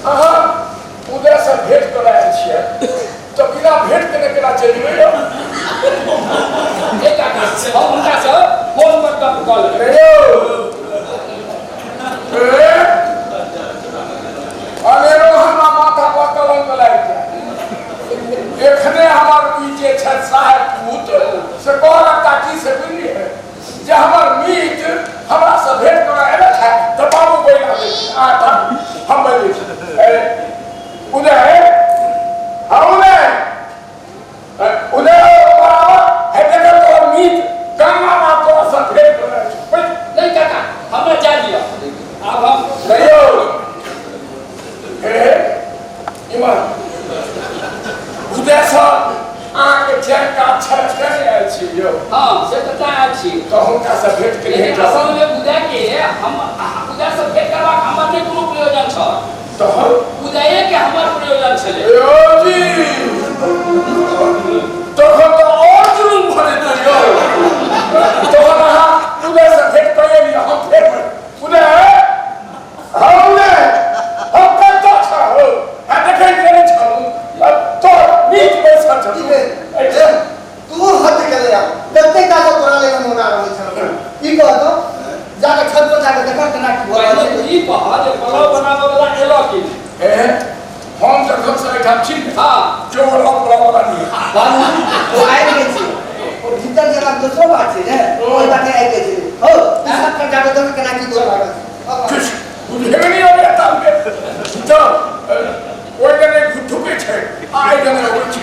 अहाँ उदय से भेंट करऽ आयल छियै तऽ बिना भेंट केने केना चलि जेबै यौ? हम हुनकासँ फोन पर गप कऽ लेबै। अनेरो हमरा माथा पर कलंक लागि जाय। एखने हमर ई जे छथि साहेब पूत से कहलक की से बुझलियै जे हमर मीत हमरा से भेंट करऽ अयलक है तऽ बाबू बैला दै छी, हम बजै छी। उदय, हाँ उदय, उदय बराबर है, देखऽ तोहर मीत गंगा माँ तोरा से भेंट करऽ आयल छौ। नहि काका, हमरा जाय दिअ, आब हम कहियौ। हे इमहर उदय सर अहाँके चैन काज छल तेँ नहि आयल छी यौ। हाँ से तऽ तेँ आयल छी। तऽ हुनकासँ भेंट केने लेकिन असलमे उदय के हम उदयसँ भेंट करबाक हमर नहि कोनो प्रयोजन छल। तहन उदये के हमर प्रयोजन छलै। यौ जी तखन तऽ आओर जुलुम भऽ जेतै यौ। तहन अहाँ उदयसँ भेंट कए लिअ, हम फेर उदय, हाँ उदय, हम कतऽ छौ? आ देखै केने छलहुँ तोहर मीत बैसल छलहुँ। तू हद केले यार, कते काल तोरा ले हम मना रहल छलहुँ। ई कह तो जाके छत पर जाके देखा केना की भऽ रहल छै। ई कह जे पलाव बनाबऽ वाला एलऽ कि नहि? हम जखन से एहिठाम छी ने, हाँ केओ पलाव वाला नहि। बाबू ओ आबि गेल छै, ओ भीतर जेना दोसरो बात छै ने, ओहि बाटे आबि गेल छै। हौ तू छत पर जाके देख केना की भऽ रहल छै। किछु बुझेबे नहि अबैया तालमे। तऽ ओहि दने घुटुकै छै आ एहि दने अबै छै।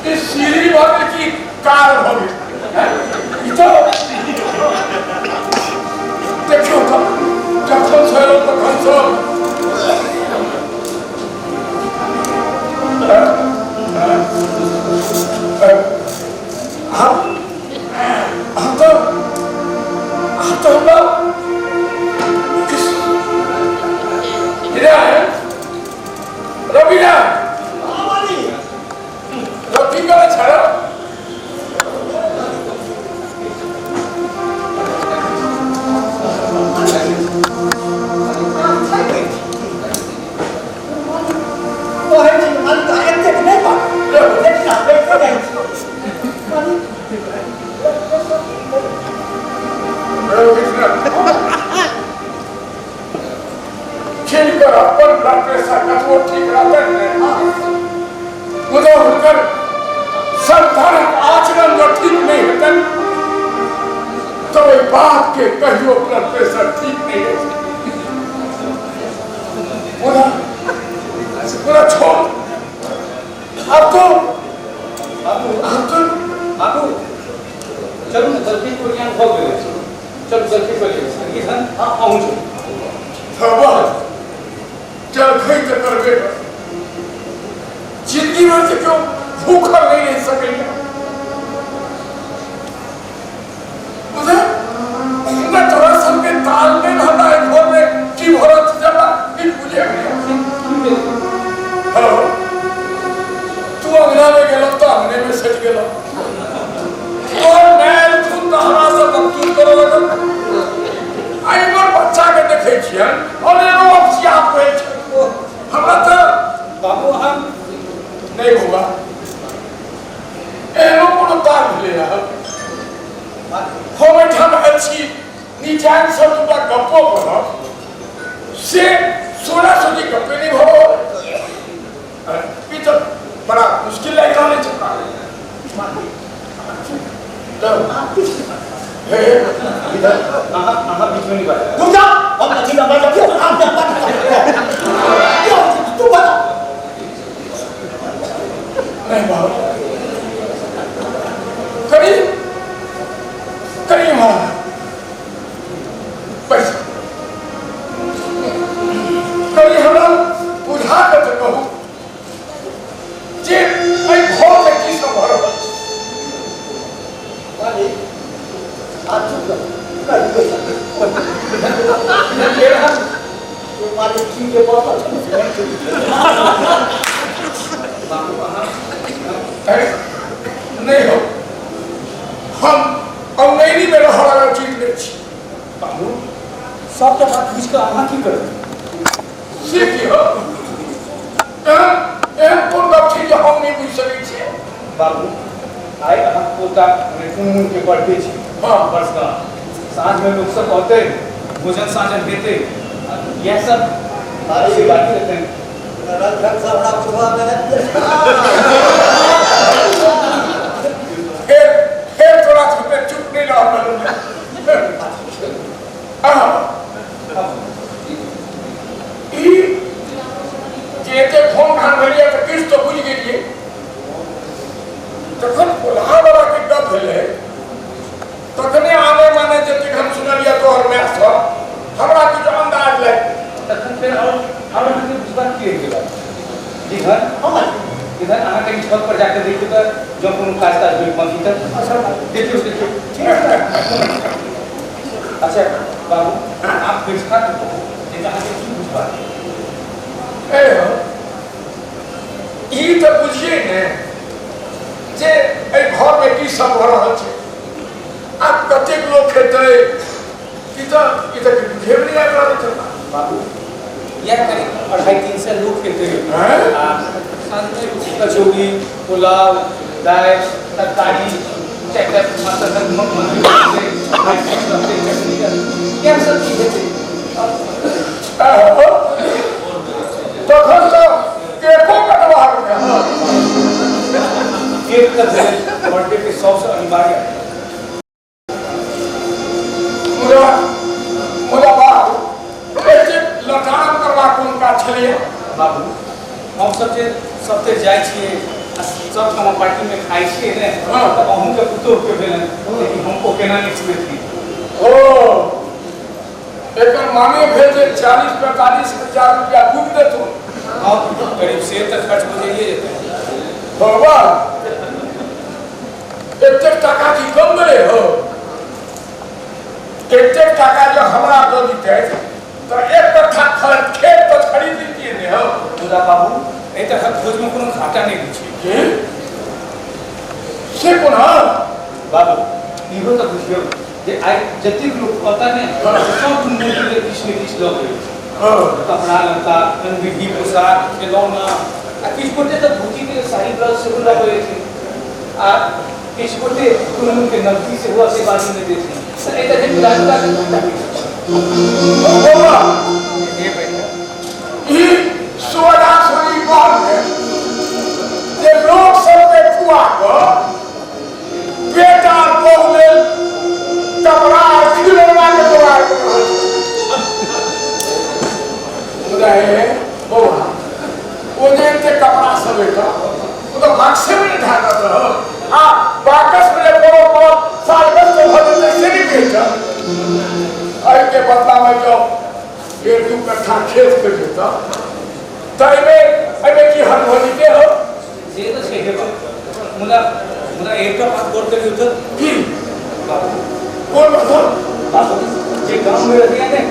ई सीढ़ी भऽ गेल कि कार भऽ गेल? ई तऽ देखियौ तऽ जखन से एलहुँ तखन से हम तऽ हमरा रवि रवि करै छै। कहै छी मालिक एतेक नहि बात, देखना बैठे जाइ छी मालिक। जिनकर अपन ब्लड प्रेशर कतबो ठीक रहतनि ने, मुदा हुनकर संतानक आचरण जँ ठीक नहि हेतनि तऽ ओहि बाप के कहियो ब्लड प्रेशर ठीक नहि हेतै। मुदा मुदा छोड़, आब तो बाबू, आब तो बाबू चलू ने, जल्दी को ज्ञान भऽ गेलै, चलू जल्दी को किसान। हाँ अहूँ चलू। जलखै तऽ करबे कर, जिंदगी भर से क्यों भूखल नहीं रह सकैया। बुझल हमरा तोरा सबके तालमेल हमरा एहि घरमे की भऽ रहल छै हमरा किछु बुझे नहि। हेलो, तू अंगनामे गेलह तऽ अंगनेमे सटि गेलह, तोहर माय एलथुन तऽ हमरा से बकचूद करऽ लगल। आ एमहर बच्चाके देखै छियनि अनेरो अपसियात रहै छै। हमरा तऽ बाबू हम नहि बौआ, एहनो कोनो तार भेलै हँ। हम एहिठाम आयल छी निचैनसँ दूटा गप्पो करब, से सोना सोनी गप्पे नहि भऽ रहल। ई तऽ बड़ा मुश्किल लागि रहल अछि हमरा। हे इधर अहाँ अहाँ बीच में नहीं बात। रुक जा, हम कथी लऽ बाजब यौ, हम नहि बाजब। यौ, तू बता। नहीं बाबू, करीब करीब हाँ पैसा कभी हमरा बुझा कऽ तऽ कहू जे एहि घरमे की सब भऽ रहल छै। मालिक, आप चुप रहो। कहियो मालिक की के बात छै। बाबू अहाँ अरे नहीं हो, हम अनैनी में रह रहल चीज नहि छी। बाबू सबटा बात बुझि कऽ अहाँ की करब? से की हो, एहन एहन कोन गप छै जे हम नहि बुझि सकै छियै? बाबू आइ अहाँ पोता टुनमुन के बर्थडे छै। हाँ। बरसगांठ, साँझ में लोग सब औतै, भोजन साँझन हेतै, इएह सब से बात हेतै। रंग ढंग से हमरा बुझबा मे आबि गेल। फेर फेर तोरा सबके चुप नहि रह रहल। ई जे एते फोन घान भेलियै तऽ किछु तऽ बुझि गेलियै। जखन कोल्हा के गप भेलै तखने आने माने जतेक हम सुनलियै तोहर माय सब, हमरा किछु अन्दाज लागि। तखन फेर और अहाँके बुझबाक की रहि गेल? इधर इधर अहाँ कनि छत पर जाके देखियौ तऽ जँ कोनो काज ताज होय बाँकी तऽ अच्छा देखियौ देखियौ। अच्छा बाबू आप फरिछा कऽ कहू जे अहाँके की बुझबाक ए हो, ई तऽ बुझियै ने जे एहि घरमे की सब भऽ रहल छै, आब कतेक लोक हेतै, ई तऽ बुझेबे नहि आबि रहल छै। बाबू इएह करीब 250-300 लोक हेतै। आ साँझमे कचौड़ी, पुलाव, दालि, तरकारी, चारिटा पाँचटा मंदिर बनतै, रहतै, चटनी, इएह सब चीज हेतै। तखन तऽ केको कटबाक केक तऽ भेलै बर्थडे के सबसँ अनिवार्य। मुदा मुदा बाबू एतेक लटान करबाक कोन काज छलैए? बाबू हमसब जे सबतरि जाइ छियै आ सब ठाम पार्टीमे खाइ छियै ने, तऽ अहूँके पुतोहुके भेलनि, लेकिन हम ओ केना नहि छुएथिन। ओ एकर माने भेल जे 40-45 हजार रुपया डूबि देथुन। हाँ करीब से तऽ खर्च हो जाइए जेतै। बाबा एतेक टाका की कम भेलै हो? एतेक टाका जँ हमरा दऽ दितै तऽ एक कट्ठा खेत तऽ खरीद लीतियै ने हो। मुदा बाबू एहि तरहक भोजमे कोनो घाटा नहि होइ छै। की से कोना? बाबू इहो तऽ बुझियौ जे आइ जतेक लोक कहता ने सब टुनमुनके लेल किछु ने किछु लऽ गेल। कपड़ा लत्ता, रंगबिरंगी पोशाक, खेलौना, आ किछु गोटे तऽ धोतीके साड़ी ब्लाउज सेहो लऽ गेल छै, आ किछु गोटे टुनमुनके नकदी सेहो आशीर्वादमे दै छै। तऽ एहि तरहक मिला जुला कऽ घाटा होइ छै। बाबा ई सोना सोनी बात है जे लोक सबके खुआ कऽ बेटा बहु लेल कपड़ा आ खिलौना के जोगाड़ कऽ रहल छै। मुदा हे बौआ, ओ जे एते कपड़ा सब एतऽ ओ तऽ बाक्से मे नहि ढाकत रह, आ बाकस मे जे कोनो कोनो साल बस भऽ जेतै से नहि कहै छह। एहिके बदलामे जँ 1.5-2 कट्ठा खेत के जेतऽ तऽ एहिमे एहिमे की हर भऽ जेतै हो? से तऽ छै हे बाबू, मुदा मुदा एकटा बात गौर करियौ तऽ। की? बाबू कोन बात? बाबू जे गाँवमे रहैया ने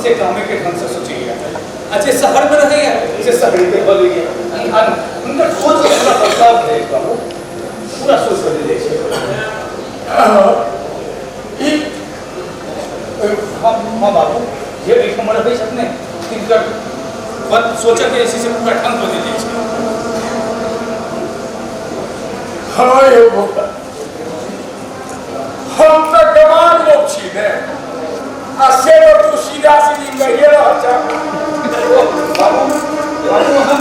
से गाँवेके ढंगसँ सोचैया, आ जे शहरमे रहैया से शहरेके भऽ लैया। आ हुनकर सोच पूरा बदलाव भेलै बाबू, पूरा सोच बदलि जाइ छै। ई हाँ हाँ बाबू, जे एहिठाम रहै छथि ने तिनकर सोचके जे छै से पूरा ढंग बदलि जाइ छै। हाँ यौ बौआ, हम तऽ गवार लोक छी ने, आ से तऽ तू सीधा सीधी कहिए रहल छह। बाबू बाबू हम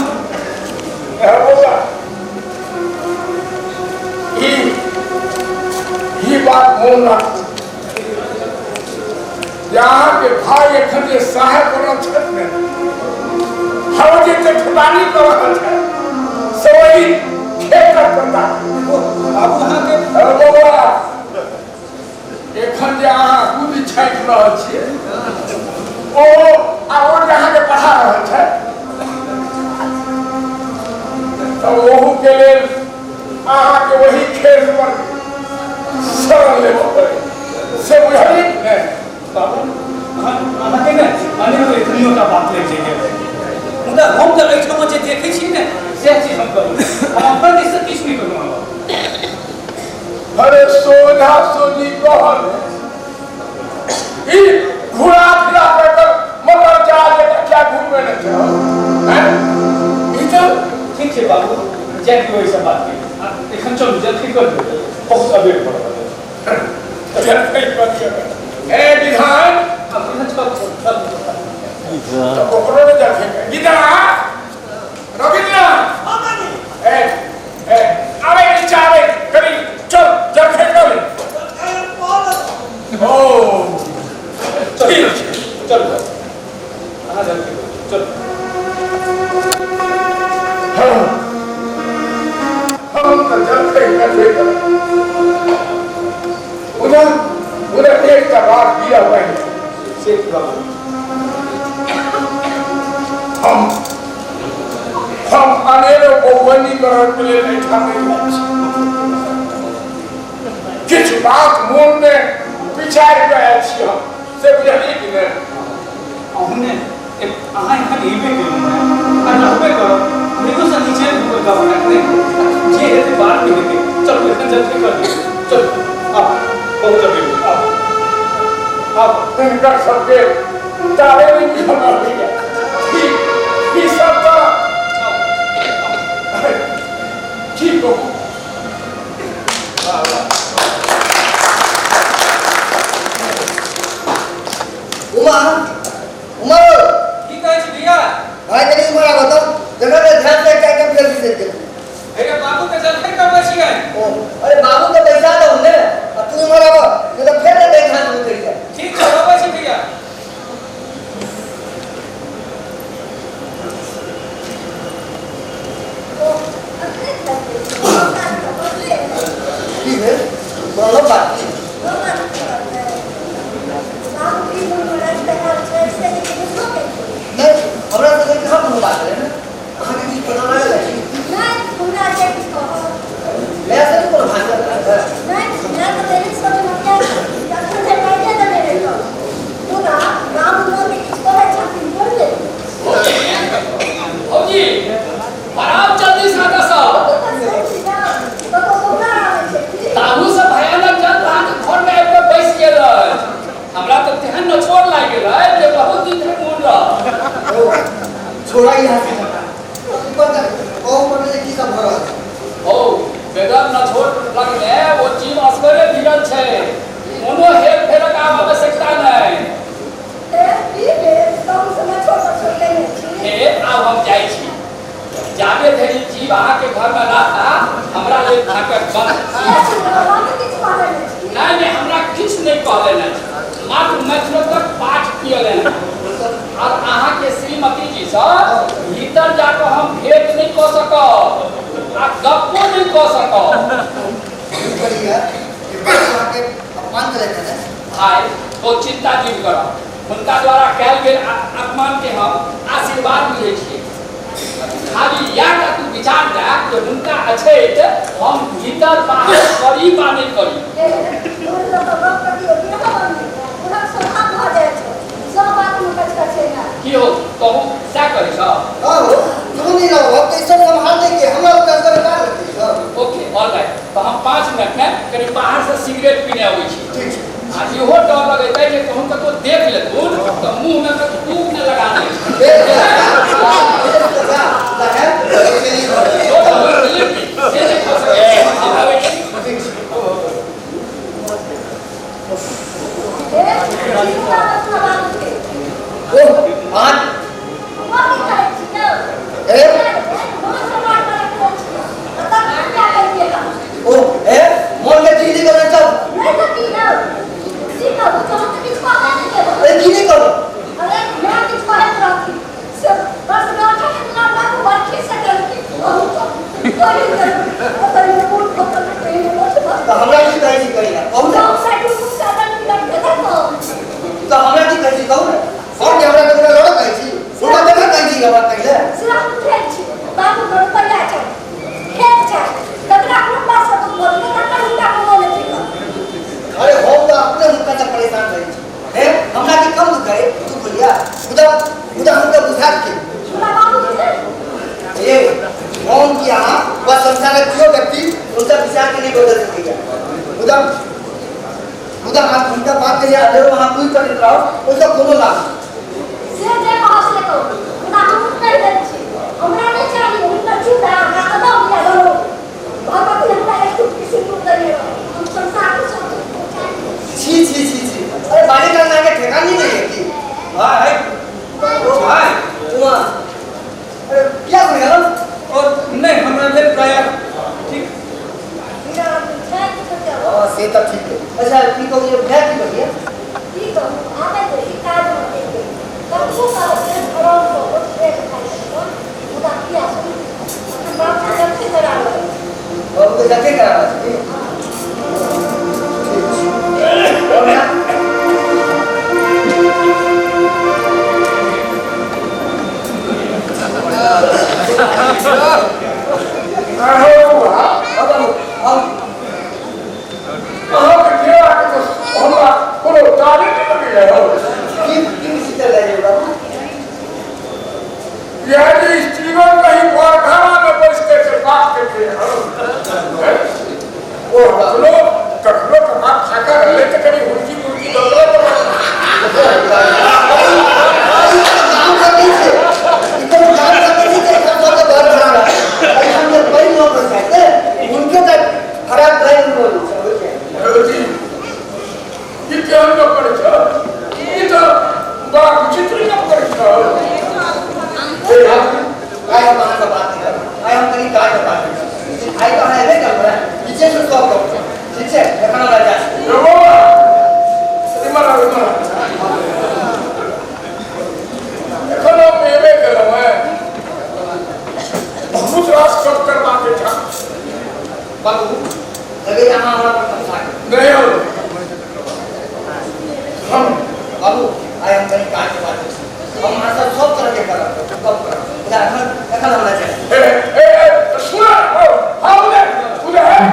ए बौआ, ई बात मोन राखू जे अहाँके भाय एखन जे साहेब बनल छथि ने, हम जे ठेकेदारी कऽ रहल छथि से ओहि खेतक पता। बाबू अहाँके अरे बौआ, एखन जे अहाँ दूध छाँटि रहल छियै ओ आ ओ जे अहाँके पढ़ा रहल छथि तऽ ओहूके लेल अहाँके ओहि खेत पर शरण लेबऽ पड़ै, से बुझलियै कि नहि? बाबू अहाँके ने अनेरो एतनियोटा बात लागि जाइए, मुदा हम तऽ एहिठाम जे देखै छी ने सएह चीज हम कहू, हम अपन दिससँ किछु नहि कहलहुँ। अरे सोझा सोझी कहल ई घुरा फिरा कर मगर जा जका क्या घूमे ने छौ हैं? ई तऽ ठीक छै बाबू, जाय दियौ एहि सब बातके, एखन चलू जल्दी कर दियौ, बहुत अबेर भऽ रहल अछि। जल्दी कर दियौ। ए विधान, तऽ ओकरो ने जल्दी विधान रविन्द्र ए ए आबे नीचा आबे करी चल जल्दी कर। ओ ठीक छै, चलू अहाँ जल्दी करू, चलू। हम तऽ जल्दी करबे करब। उधर उधर एकटा बात दिया पहिने। से की बाबू? हम अनेरो बौबनी करऽके लेल एहिठाम नहि आयल छी। किछु बात मोनमे विचारि कऽ आयल छी हम, से बुझलियै कि नहि? अहूँ ने अहाँ एखन एबे केलहुँ हेँ आ रहबे करब, नहियोसँ नीचे गप हैत ने, जे हेतै बादमे हेतै। चलू एखन जल्दी कर दियौ, चलू आब बहुत अबेर भेल, आब आब हिनकर सबके तारे नहि बुझल रहैए। ई सब तऽ की कहू। उमा, उमा, की कहै छी भैया? भाई कनी उमा बताओ, जगह पे ध्यान से एकटा आइटम फेर बिसरि गेल। अरे बाबू के जलखै करबै छियै। ओ अरे बाबू के पैसा दऊ ने, आ तू इम्हर आबऽ, नहीं तऽ फेर नहि ध्यान से उतरि जाए। ठीक छै, अबै छी भैया। की भेल? बोलो बात की? नहीं, हमरा सबके कहाँ कोनो बात भेलै ने? अहाँके किछु पता लागल अछि? मैं से कोनो भाषण है? भौजी बराब जल्दी से एतऽ ताहू से भयानक जंतु अहाँके घर में आबि कऽ बैस गेल अछि। हमरा तऽ तेहन नछोड़ लागि गेल अछि जे बहुत दिन धरि मोन रहल। ओ छोड़ा यहाँ से ऊपर तक कहू पर जे की सब भऽ रहल छै। ओ बेगर नछोड़ लगने ओ जीव असगरे भिड़ल छै, कोनो हेर फेरक आब आवश्यकता नहि। हे आब हम जाइ छी, जाबे धरि जीव अहाँके घर में रहता हमरा लेल फाटक बंद। नहीं नहीं, हमरा किछु नहि कहलनि अछि, मात्र मैथिलोत्तक पाठ पियलनि हँ। और अहाँके श्रीमती जी सँ भीतर जाकऽ हम भेंट नहि कऽ सकब आ गप्पो नहि कऽ सकब। की करिए कि बाबू अहाँके अपमान केलथि ने? भाय तो चिंता जुनि करब, हुनका द्वारा कयल गेल अपमान के हम आशीर्वाद बुझै छियै। खाली इएह टा तू विचार दए जे हुनका अछैत हम भीतर बाहर करी वा नहि करी। की हो कहू, सएह करै छौ? हाँ हो, तू नहीं रहो, अब तो सब संभाल लेंगे, हमरा लोग असगर कार लेते सब। ओके ऑल राइट, तऽ हम 5 मिनट में कनि बाहर से सिगरेट पीने अबै छी। ठीक छै। आ इहो डर लगैत अछि जे कहूँ कतहु देख लेथुन तऽ मुँह में कतहु ऊक ने लगा दे। से नहि भऽ सकैए, हम अबै छी। ओ अहाँ ए ओ ए मोन के चीज के चल। जे अधेरो अहाँ पूरि करैत रहू ओहिसँ कोनो लाभ से जे कहब से कहू, मुदा हम कहि दैत छी, हमरा नहि चाही हुनकर चूड़ा आ अदौरी आ दरौरी। भगवती हमरा एक चुटकी सिन्दूर देने रहथि, हम संसारके सब चीज पहुँचा देब। छी छी छी छी, अरे बाड़ी का अहाँके ठेकान नहि है की? भाई भाई उमा, अरे किया घुरि गेलहुँ? और नहीं हमरा लेल प्राय ठीक। हाँ से तऽ ठीक है। अच्छा की कहू जे भाय की कहिए? की कहू, आबै तऽ ई काज मे गेल कतबो कहलकै घरम बहुत पेट खाइ छै, मुदा किया सुन अखन बाबू जल्दी करा रहल छै। बाबूके जल्दी करा रहल छै।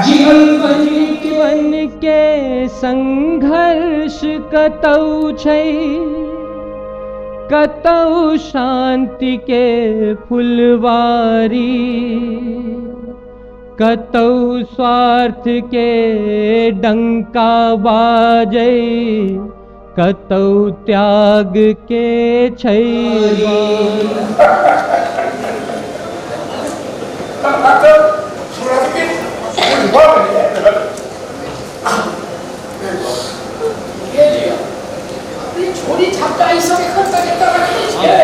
जीवन के संघर्ष कतौ छै, कतौ शांति के फुलवारी, कतौ स्वार्थ के डंका बाजै, कतौ त्याग के छै। छोरी छापटा ई सब एखन तक एतऽ रखने छियै?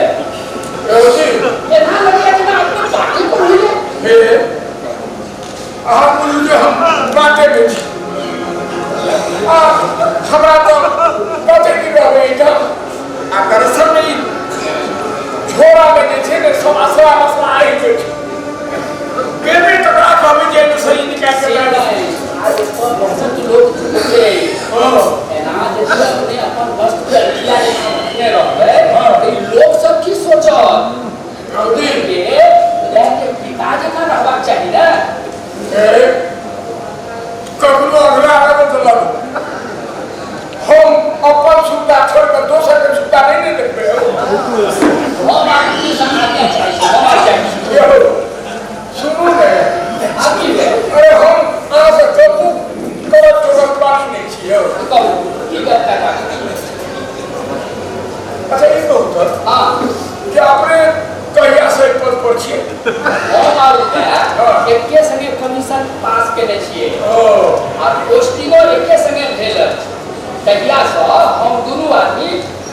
एना लगैया जेना अपने बाटे पर होइए। हे अहाँ बुझू जे हम बाटे मे छी, आ हमरा तऽ कते दिन रहबै एहिठाम। आ दरअसल मे ई झोरा मे जे छै ने सब असला मसला आबि गेल छै, बेबे तकरा कहबै जे एहिमे सही निकालि कऽ लए जाउ। लोक छै एना जे अपने अपन वस्तु रखिया जे रखने रहबै तऽ ई लोक सब की सोचत? के के पिता जकाँ रहबाक चाही ने। कखनो अगला आबे तऽ लगू, हम अपन सुविधा छोड़ि कऽ दोसर के सुविधा नहि ने देखबै। हम आदमी से आज्ञा चाहै छी, हम आज्ञा छी। सुनू ने, अरे हम अहाँसँ कबू करत टोकत बात नहि छियै। कहू की गप करबाक? अच्छा ई कहू तऽ हाँ कि अपने कहिया से एहि पद पर छियै? हम आर एके संगे कमीशन पास केने छियै आ पोस्टिंगो एके संगे भेल अछि, तहियासँ हम दुनू आदमी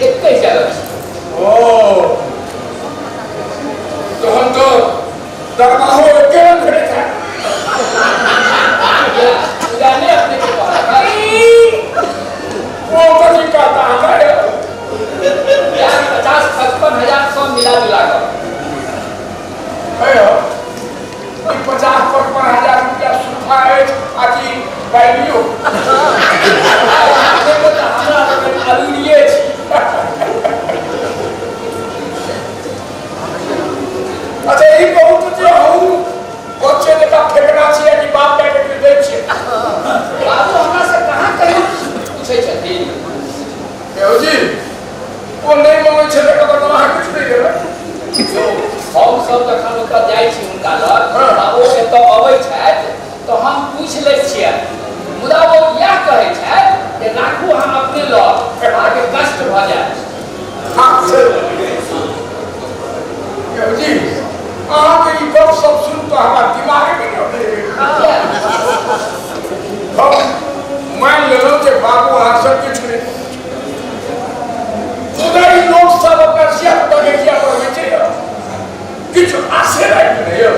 एके जगह छी। ओ तहन तऽ दरमाहो एके रंग भेटैत हैत। पूजा नहि अपने के कहलक? ओ कथी कहता हमरा? 50-55 हजार सब मिला जुला कऽ। 50-55 हजार रुपया सुविधा अछि आ कि वैल्यू? हमरा अरूरिये छी। अच्छा ई कहू तऽ जे अहूँ बच्चे जकाँ फेकना छियै कि बाप दाय के दै छियै? बाबू हमरा से कहाँ कहियो पूछै छथिन। जी ओ नहि मंगै छै तकर मतलब अहाँ किछु नहि देबै? हम सब जखन ओतऽ जाइ छी हुनका लग आ ओ एतऽ अबै छथि तऽ हम पूछि लै छियनि, मुदा ओ इएह कहै छथि जे राखू अहाँ अपने लग, अहाँके कष्ट भऽ जायत। हाँ से जी, अहाँके ई गप सब सुन कऽ हमरा दिमागमे नहि अबै। हम मानि लेलहुँ जे बाबू अहाँ सब किछु नहि, मुदा ई लोक सब अपना धिया-पुता के किया पढ़बै छै यौ? किछु आशे राखि नहि यौ।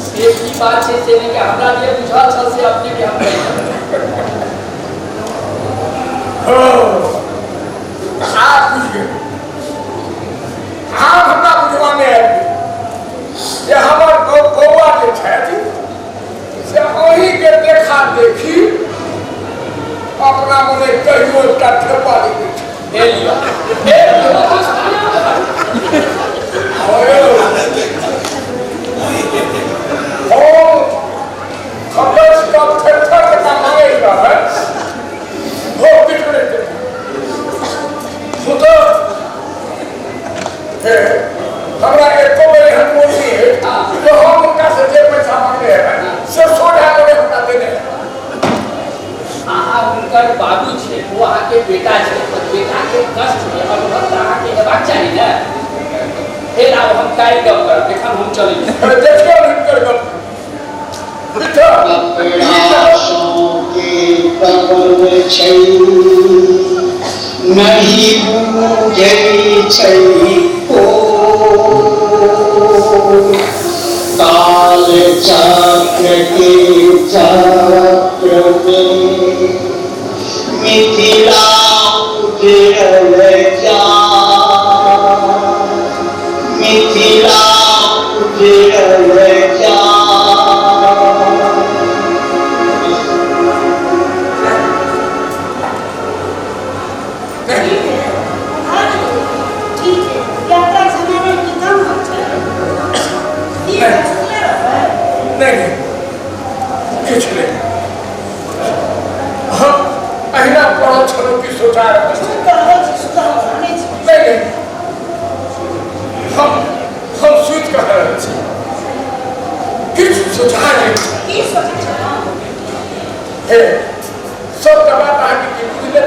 से की बात छै से नहि कि हमरा जे बुझल छल से अपने के हम कहि देलहुँ। आब बुझि गेल, आब हमरा बुझबामे आबि गेल जे हमर बौआ जे छथि से अहीँके देखा देखी अपना मने कहियो एकटा ठेपा लिखै छै। हे लिअ, हे लिअ। हम खपस कऽ थेथर जकाँ मांगैत रहबै, हो किछु नहि देबै। सुतऽ हे, हमरा एको बेर एहन मोन नहि अछि जे हम हुनकासँ जे पैसा मांगने हेबै से सोझा मने हमरा देने हेबै। अहाँ हुनकर बाबू छै, ओ अहाँके बेटा छै, तऽ बेटाके कष्टके अनुभव तऽ अहाँके हेबाक चाही ने। फेर आब हम काल्हि गप करब, एखन हम चलै छी। अरे देखियौ हिनकर गप। कपड़ा के कबर छै नहीं बुझै छै ओ काल चक्र के चक्र में मिथिला उजड़ल जा, मिथिला उजड़ल जा। ठीक है, ठीक है। यात्रा समय की कम होइ छै। ठीक है, सुनले रहबै। नहि नहि, किछु नहि, हम अहिना पढ़ल छलहुँ कि सोचा रहल छी। सुति तऽ रहै छी, सुतल जानै छी। नहि नहि, हम सुति कऽ रहल छी, किछु सोचा नहि छी। की सोचै छलहुँ? हे, सब तऽ बात अहाँके की बुझले?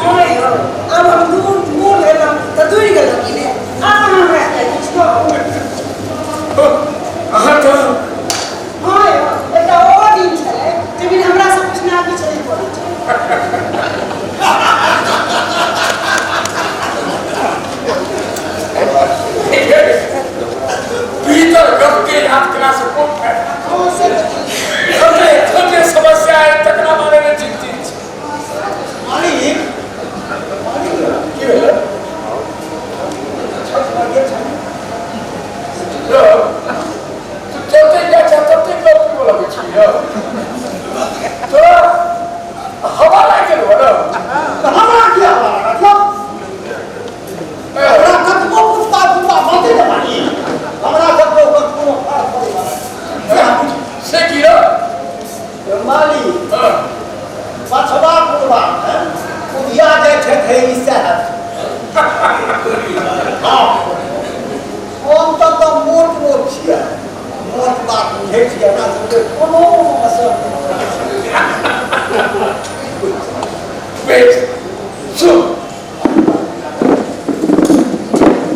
हँ यौ, आब हम दूर दूर भेलहुँ तऽ दूर गेलहुँ कि नहि? आब अहाँ हमरा किया किछु कहू? अहाँ तऽ हँ यौ, एकटा ओहो दिन छलै जखन हमरा से पूछना किछु नहि पड़ै छै। भीतर गप के याद केला से कोन फायदा? हँ, से तऽ ठीक। छोटे छोटे समस्या है तकरा बारे में चिंतित छी। मालिक, मालिक। की भेलै? छत पर गेल छलियै। यौ, तू जते जाइ छै तते गप पीबऽ लगै छी यौ। तोरा हवा लागि गेलौ ने? तऽ हमरा किया हवा लागत यौ? हमरा कतबो पुष्पा पुष्पा बनतै ने मालिक, हमरा कतबो ओकर कोनो फर्क पड़ै वाला नहि। से अहाँ बुझियौ। से की यौ? यौ मालिक, पछबा पुरबा उधिया जाइ छथि हे ई साहेब। हँ, हम तऽ मोट मोट छियै, मोट बात बुझै छियै, हमरा सबके कोनो असर नहि पड़ै छै। बेस, सुन,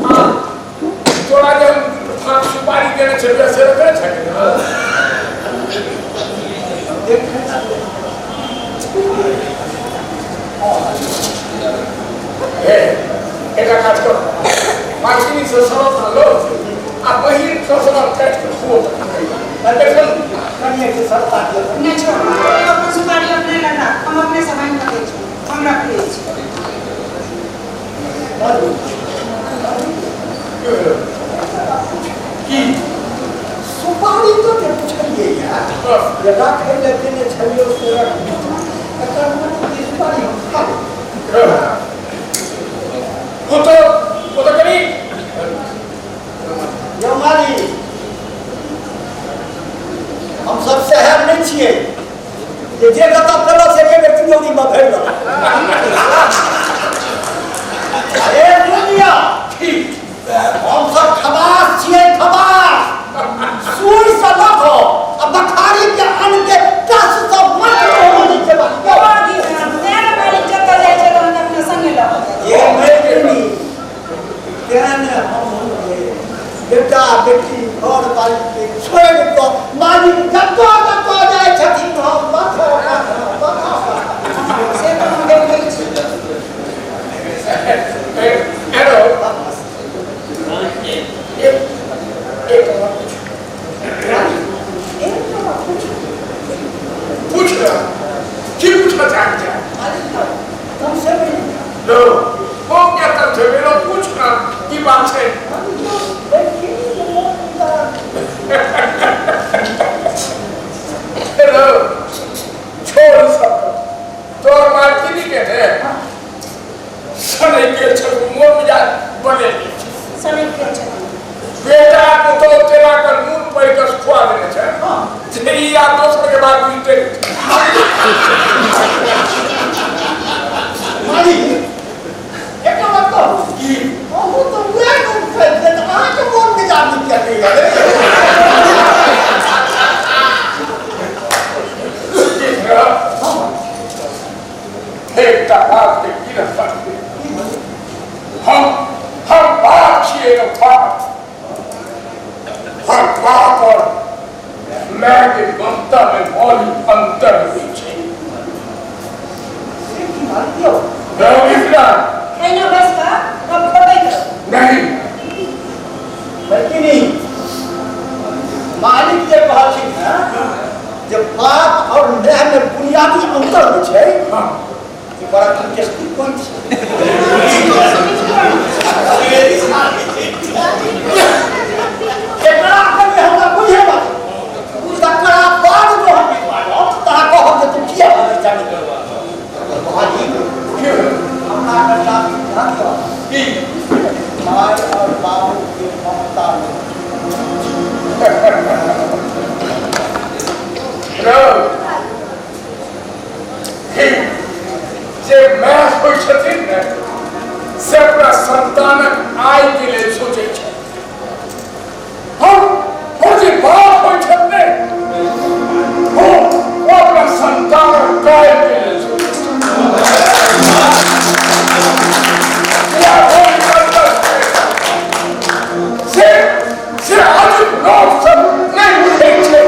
आ तोरा जे हम फाँक सुपारी देने छलियै से रखने छलियै ने? देखै छियै। हे, एकटा काज कर, मालकिनी से शरत आनलो आ बहिन से शरत काटि कऽ खुओ। एखन कनिए के सस्ता दिअ। नहि, छोड़, अपन सुपारी अपने लग राख, हम अपने से बान्हि कऽ दै छी, हम रखने छी। बाजू। की? सुपारी तऽ जे पुछलियै या जे राखै लए देने छलियै से रखने छी। एकर मतलब कि सुपारी हम खा लेब। ओ तऽ कनि यौ मालिक, हम सब साहेब नहि छियै जे जे कतऽ पेलक से एके बेर तिजोरीमे भरि देलक। अरे दुनिया, हम सब खबास छियै, खबास। सुई से लऽ कऽ आ बखारी के अन्न के टस से मस होनी के मालिक। तें ने मालिक जतऽ जाइ छै तहन अपना संगे लऽ एकटा बात के की रखल हम बाप छियै बाप हर बाप और माय के ममता में मौलिक अंतर होइ छै। नहीं बल्कि नहीं मालिक जे कहलखिन हैं जे बाप और माय में बुनियादी अंतर होइ छै। हाँ ई बड़ा इंटरेस्टिंग पॉइंट छै। एकरा कनि हमरा बुझेबा तकरा बाद जो हम बाजब तहाँ कहब जे तू किया बजै छह। मालिक हमरा कनिटा ध्यान दिअ की my और बाबू के ममता में जे माय होइ छथिन ने से अपना संतानक आय के लेल सोचै छै। हम जे बाप होइ छथिन ने ओ अपना संतानक काय के लेल सोचै छै। से आजुक लोक सब नहि बुझै छै।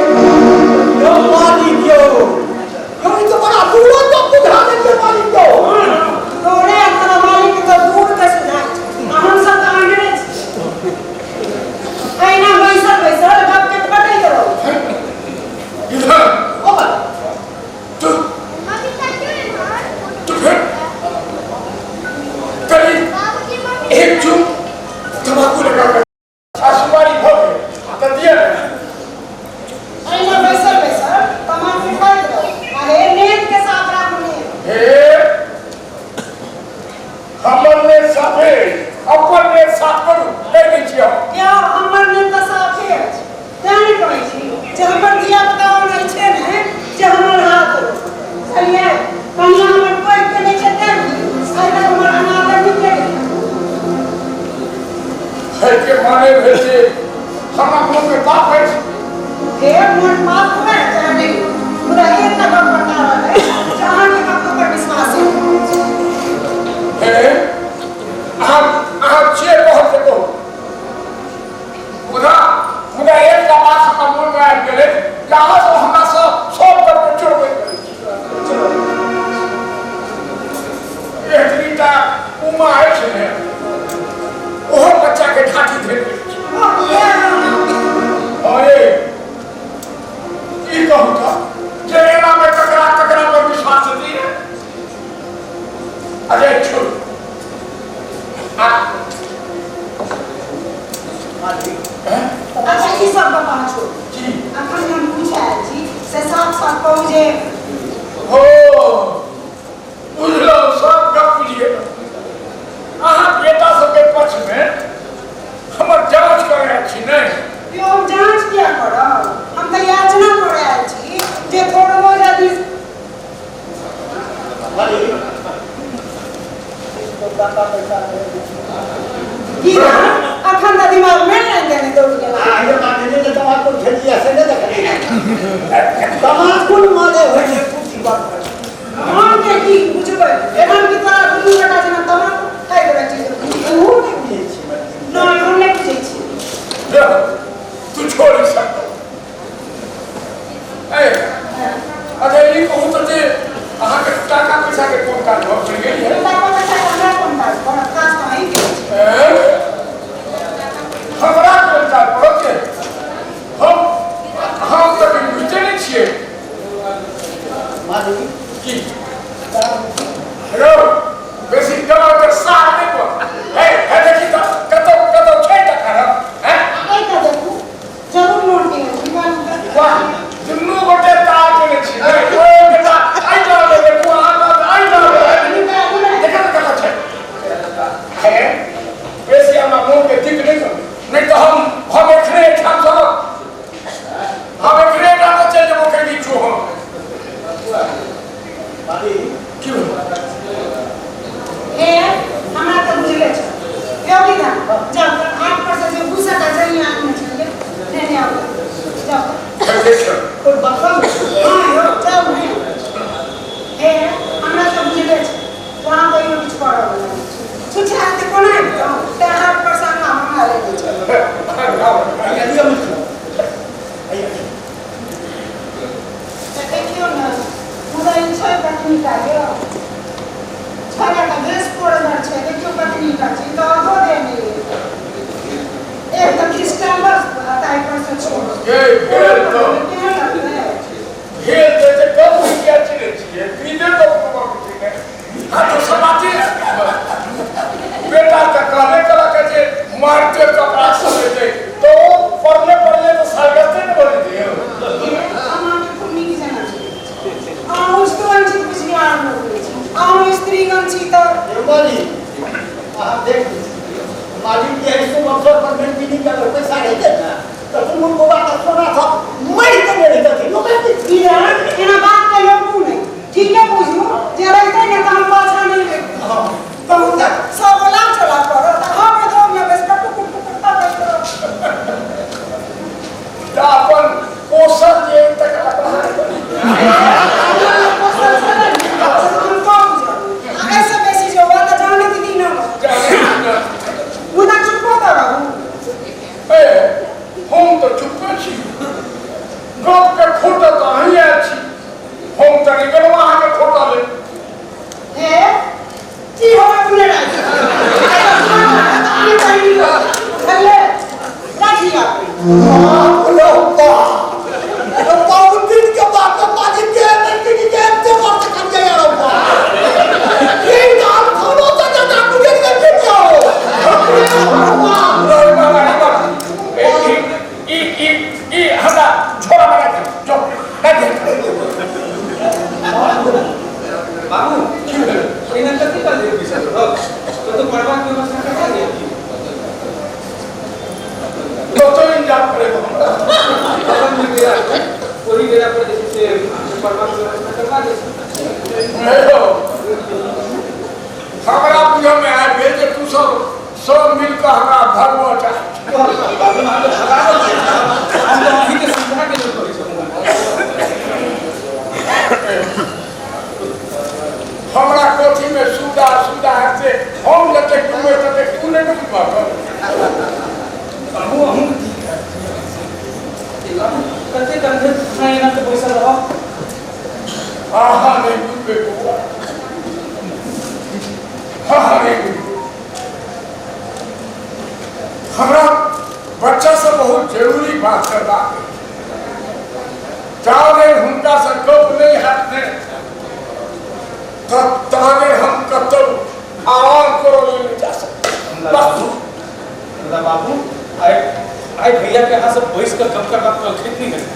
यौ मालिक यौ यौ ई तऽ बड़ा दूरो तक बुझा देलियै मालिक यौ। तोरे अपना मालिक तऽ दूर के सुझाइ छै आ हम सब तऽ आंधरे छी। एहिना बैसल बैसल गप के फटैत रहू। इधर ओ मालिक तू तू फिर करीब एक चुप तम्बाकू लगा कर सासुमारी भऽ गेल तऽ दिअ ने। एहिना बैसल बैसल तमाकू खाइत रहू आ हे नेत के साफ राखू नेत। हे हमर ने साफे अपन ने साफ करू कहि दै छियै हम। यौ हमर नेत तऽ साफे अछि तें ने कहै छी जे हमर धिया पुता ओना छै ने जे हमर हाथ बुझलियै कनिया हमर पैघ के नहि छै तें की आइ तक हमर अनादर नहि केलकै। के माने भेल जे हमरा मोन में पाप अछि। हे मोन पाप हुए चाहे नहि मुदा एकटा गप बता रहल अछि जे अहाँके ककरो पर विश्वास नहि। हे अहाँ जे कहब से कहू मुदा मुदा एकटा बात हमरा मोन में आबि गेलै जे अहाँ सब हमरा सँ सब गप चोरबैत रहै छी। एकटा उमा अछि ने ओहो बच्चा के ढाठी धरि गेल छै। अरे ई कहू तऽ जे एना में ककरा ककरा पर विश्वास हेतै ने। अरे छोड़ू आ मालिक अच्छा ई सब गप अहाँ छोड़ू। की अखन हम पूछे आयल छी से साफ साफ कहू जे हो बुझलहुँ सब गप बुझि गेलहुँ। अहाँ बेटा सबके पक्ष में हमर जांच करै आयल छी नहि? यौ हम जांच किया करब हम तऽ याचना करे आयल छी जे थोड़बो यदि मालिक इसको टाका पैसा दे की अखन तऽ दिमाग में नहि देने दौड़ गेल। आ ये माने जे तमाकू खेलियै से नहि देखलियै। तमाकुल माने होइ छै कुर्सी बात हम के की बुझबै एखन की तोरा दुनू बेटा जेना तमाकू खाइत रहै छी। ओहो नहि बुझै छी। नहि हम नहि बुझै छी। तू छोड़ ई सब। ए अच्छा ई कहू तऽ जे अहाँके टाका पैसा के कोन काज भऽ पड़ि गेल है? टाका पैसा के हमरा कोन काज पड़त काज तऽ अहीं के अछि। हमरा कोन काज पड़त के हम तऽ बुझिते नहि छियै। मालिक की रौ बेसी डर के साह नहि पर। हे हे देखी तऽ कतौ कतौ छै टका रौ हैं? एहिटा देखू जरूर नोट केने छी निकालू तऽ। वाह दुनू गोटे तार केने छी नहि ओ बेटा आइ जाबे देखू अहाँ तऽ आइ जाबे निकालू ने। देखऽ तऽ कतऽ छै। हे बेसी हमरा मोन के दिक्क नहि करू नहि तऽ हम एखने एहिठाम सँ हम एखने एहिठाम सँ चलि जेबो कहीं चो हम मालिक की भेल? पत्नी का यौ छोरा का भेष पोड़गर छै देखियौ पत्नी का छै तऽ आधो देह नहि एक तऽ खिस्टन बस ताहि पर से छोड़ ये भेल तऽ केहन लगतै भेल तऽ जे कम किया चिन्है छियै बीजे तऽ कोनो छै ने। हाँ तो समाधि बेटा तऽ कहबे केलक जे मारते कपड़ा सब हेतै तो पढ़ले पढ़ले तऽ सरगते ने बनै छै यौ। अहाँके खूब नीक जेना छै अहाँ उस्तवन छी बुझनिहार लोक अछि अहाँ स्त्रीगण छी तऽ मालिक अहाँ देख मालिक के ऐसे अवसर पर मेहनती के अगर पैसा रहिते ने तऽ तुम बौआ का सोना सब मरि के नहि रहितथिन लोक किरण एना बात के लोकू नहि ठीके बुझू जे रहितै ने तऽ हम पाछा नहि रहितहुँ। हाँ कहू तऽ सब बोला चला करत तऽ हम एदोमे बैस कऽ टुकुर टुकुर तकैत रहब। तऽ अपन पोसल जे तकरा बाहर करी। पोसल छलै ने, से हम कम बुझब। आ एहिसँ बेसी जे हुए तऽ जानैत दिन मुदा चुपो तऽ रहू। ए हम तऽ चुपे छी गप के खोटऽ तऽ अहीं आयल छी हम तऽ नहि गेलहुँ अहाँके खोटऽ लेल। हे की हो अपने राखी राखी अपने बहुत दिन के बाद तो मालिक के लड़की के एते बार से खा यार ये दाल खानो तो ज्यादा मुझे नहीं जाओ। रहे बाबा रे बाबा ए ई ई ई हमरा छोड़ा बना दे जो राखी। बाबू एना कते काल देर बैसल रहब तो पढ़बाक व्यवस्था करवा दिअ की कतौ इंतजाम करे हमरा अपन जे डेरा छै ओहि डेरा पर जे छै से पढ़बाक व्यवस्था करवा दै छी। नहीं हो हमरा बुझऽ में आबि गेल जे तू सब सब मिल कऽ हमरा भगबऽ चाहै छी। बाबू अहाँ तऽ भगाबऽ चाहै छी हम तऽ अहीँके सुविधाके लेल कहै छलहुँ। हमरा कोठी में सुविधा सुविधा हेतै हम जतेक डूबै ततेक तू नहि डूबबह। अहूँ अहूँ बाबू कते काल धरि अहाँ एना कऽ बैसल रहब। अहाँ नहि बुझबै बौआ अहाँ नहि बुझबै। हमरा बच्चा से बहुत जरूरी बात करबाक अछि। जा धरि हुनका से गप नहि हैत ने ता धरि हम कतहु आराम करऽ लेल नहि जा सकब। मुदा बाबू आइ आइ भैया के अहाँ सब बैस कऽ गप करबाक कलखित नहि हेतै।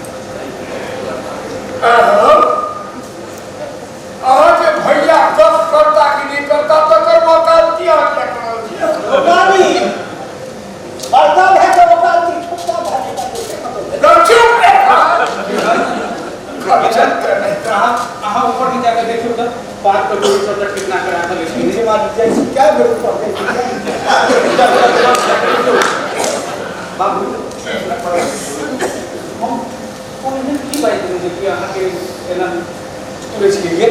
अहाँके भैया गप करता कि नहि करता तकर वकालती अहाँ किया कऽ रहल छियै? मालिक बड़का भए के वकालती छोटका भए के चुप रे। अहाँ अहाँ ऊपर में जाकर देखियौ तऽ बात पर डोरी सबटा ठीक ना करा कऽ अछि। नीचे मालिक जाइ छी क्या बेर ऊपर जाइ छी बाबू हम हम एहन की बाजि देलहुँ जे कि अहाँके एना तुरै छियै ये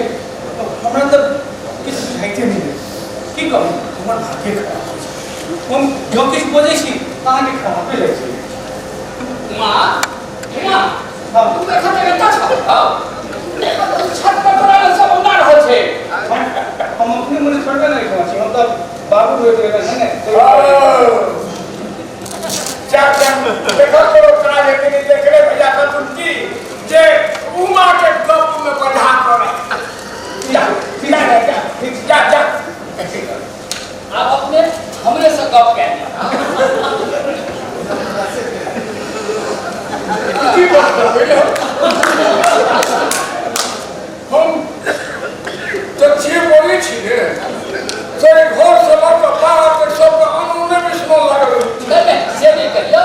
हमरा तऽ किछु बुझाइते नहि अछि। की कहू हमर भाग्य खराब अछि हम जँ किछु बजै छी तऽ अहाँके खराबे लागि छै। उमा उमा हाँ तू एखन तक एतऽ छह? छत पर तोरा लग सब औना रहल छै। हम अपने मने थोड़बे नहि कहै छी हम तऽ बाबू होइत रहै ने। जा जा देखो करो काज हेतै नहि देखले भैया कथुन की जे उमा के गप में बंधा कर जा जा जा जा जा। आब अपने हमरे से गप कए लिअ। की बात करबै यौ? हम तऽ जे बोलै छी ने से घर से लऽ कऽ बाहर तक सबके अनूने बिस्मल लागल रहै छै। नहि नहि से नहि कहियौ।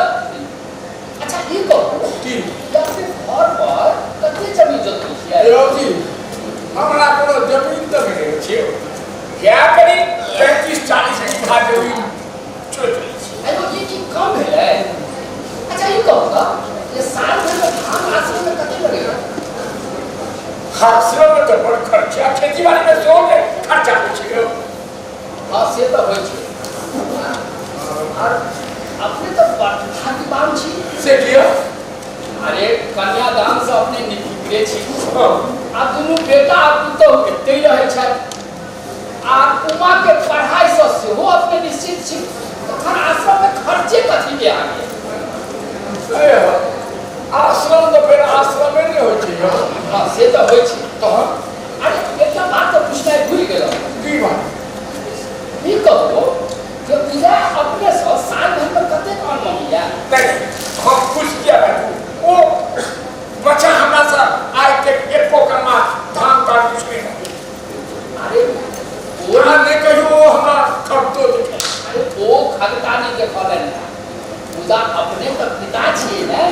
अच्छा ई कहू की जे अपने घर पर कते जमीन जोतै छियै? यौ जी हमरा कोनो जमीन तऽ नहि छै क्या करी 35-40 बीघा जमीन जोति लै छी। आइयो ई की कम भेलै? अच्छा ई कहू तऽ जे साल भरिमे धान आश्रममे कते लगैया? आश्रममे तऽ बड़ खर्चा खेती बाड़ीमे सेहो ने खर्चा होइ छै यौ। हाँ से तऽ होइ छै। आर अपने तऽ बड़ भाग्यवान छी। से किया? अरे कन्यादान से अपने निफिक्रे छी। हाँ आ दुनू दुनू बेटा आ पुतोहु एतहि रहै छथि आ उमा के पढ़ाई से सेहो अपने निश्चित छी, तखन आश्रम में खर्चे कथी के आ गेल? आश्रम तऽ फेर आश्रमे नहि होइ छै। हँ से तऽ होइ छै। तहन अरे एकटा बात तऽ पूछनाइ भूलि गेलहुँ। की बात? ई कहू जे उदय अपने सँ साल भरि में कतेक अन्न मंगैया? नहि हम खुश किया बाजू, ओ बच्चा हमरा से आइ तक एको कनमा धान तान किछु नहि मंगै। अरे ओना नहि कहियो ओ हमरा खगतो देखै। अरे ओ खगता नहि देखलनि, मुदा अपने तऽ पिता छियै ने,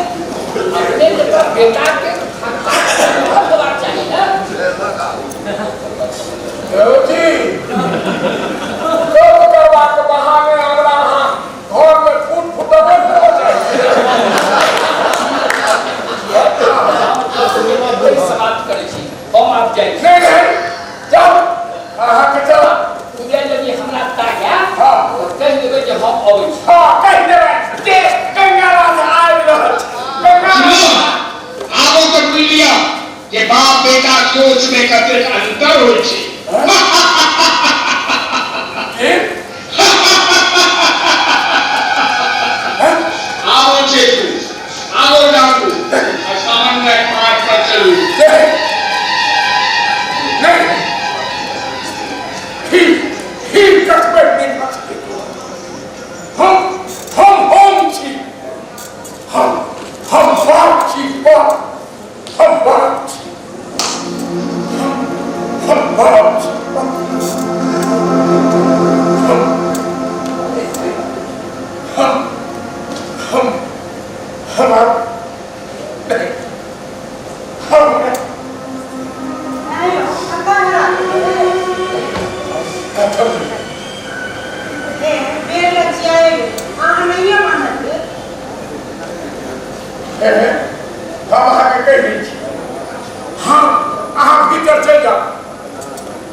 अपने के तऽ बेटा के खगता अनुभव होबाक चाही ने। जी गप करबाक बहाने हमरा अहाँ घर में फूट फुटबे नहि चाही। समाप्त करै छी हम, आब जाइ छी। नहीं नहीं जाओ, अहाँके चला। उदय यदि हमरा ताकै हाँ। तऽ कहि देबै जे हम अबै छी। हाँ कहि देबै जे गंगाराज आबि रहल छै। गंगाराज आबो तऽ बुझि लिअ जे बाप बेटा सोच में कतेक अंतर होइ छै। की? आबो चेतू, आबो डाकू, आ समन्वय पाठ पर चलू। नहीं नहीं, ही ही कतबे नहि भऽ सकै। हम छी, हम बाप छी, बाप, हम बाप छी, हम बाप छी, हम हम हम हमार नहीं, हम नहीं कतऽ हेरा गेलियै? कथम हे बेर लचियाए अहाँ नहिये मानलियै। हे हम अहाँके कहि दै छी, हम अहाँ भीतर चलि जाउ,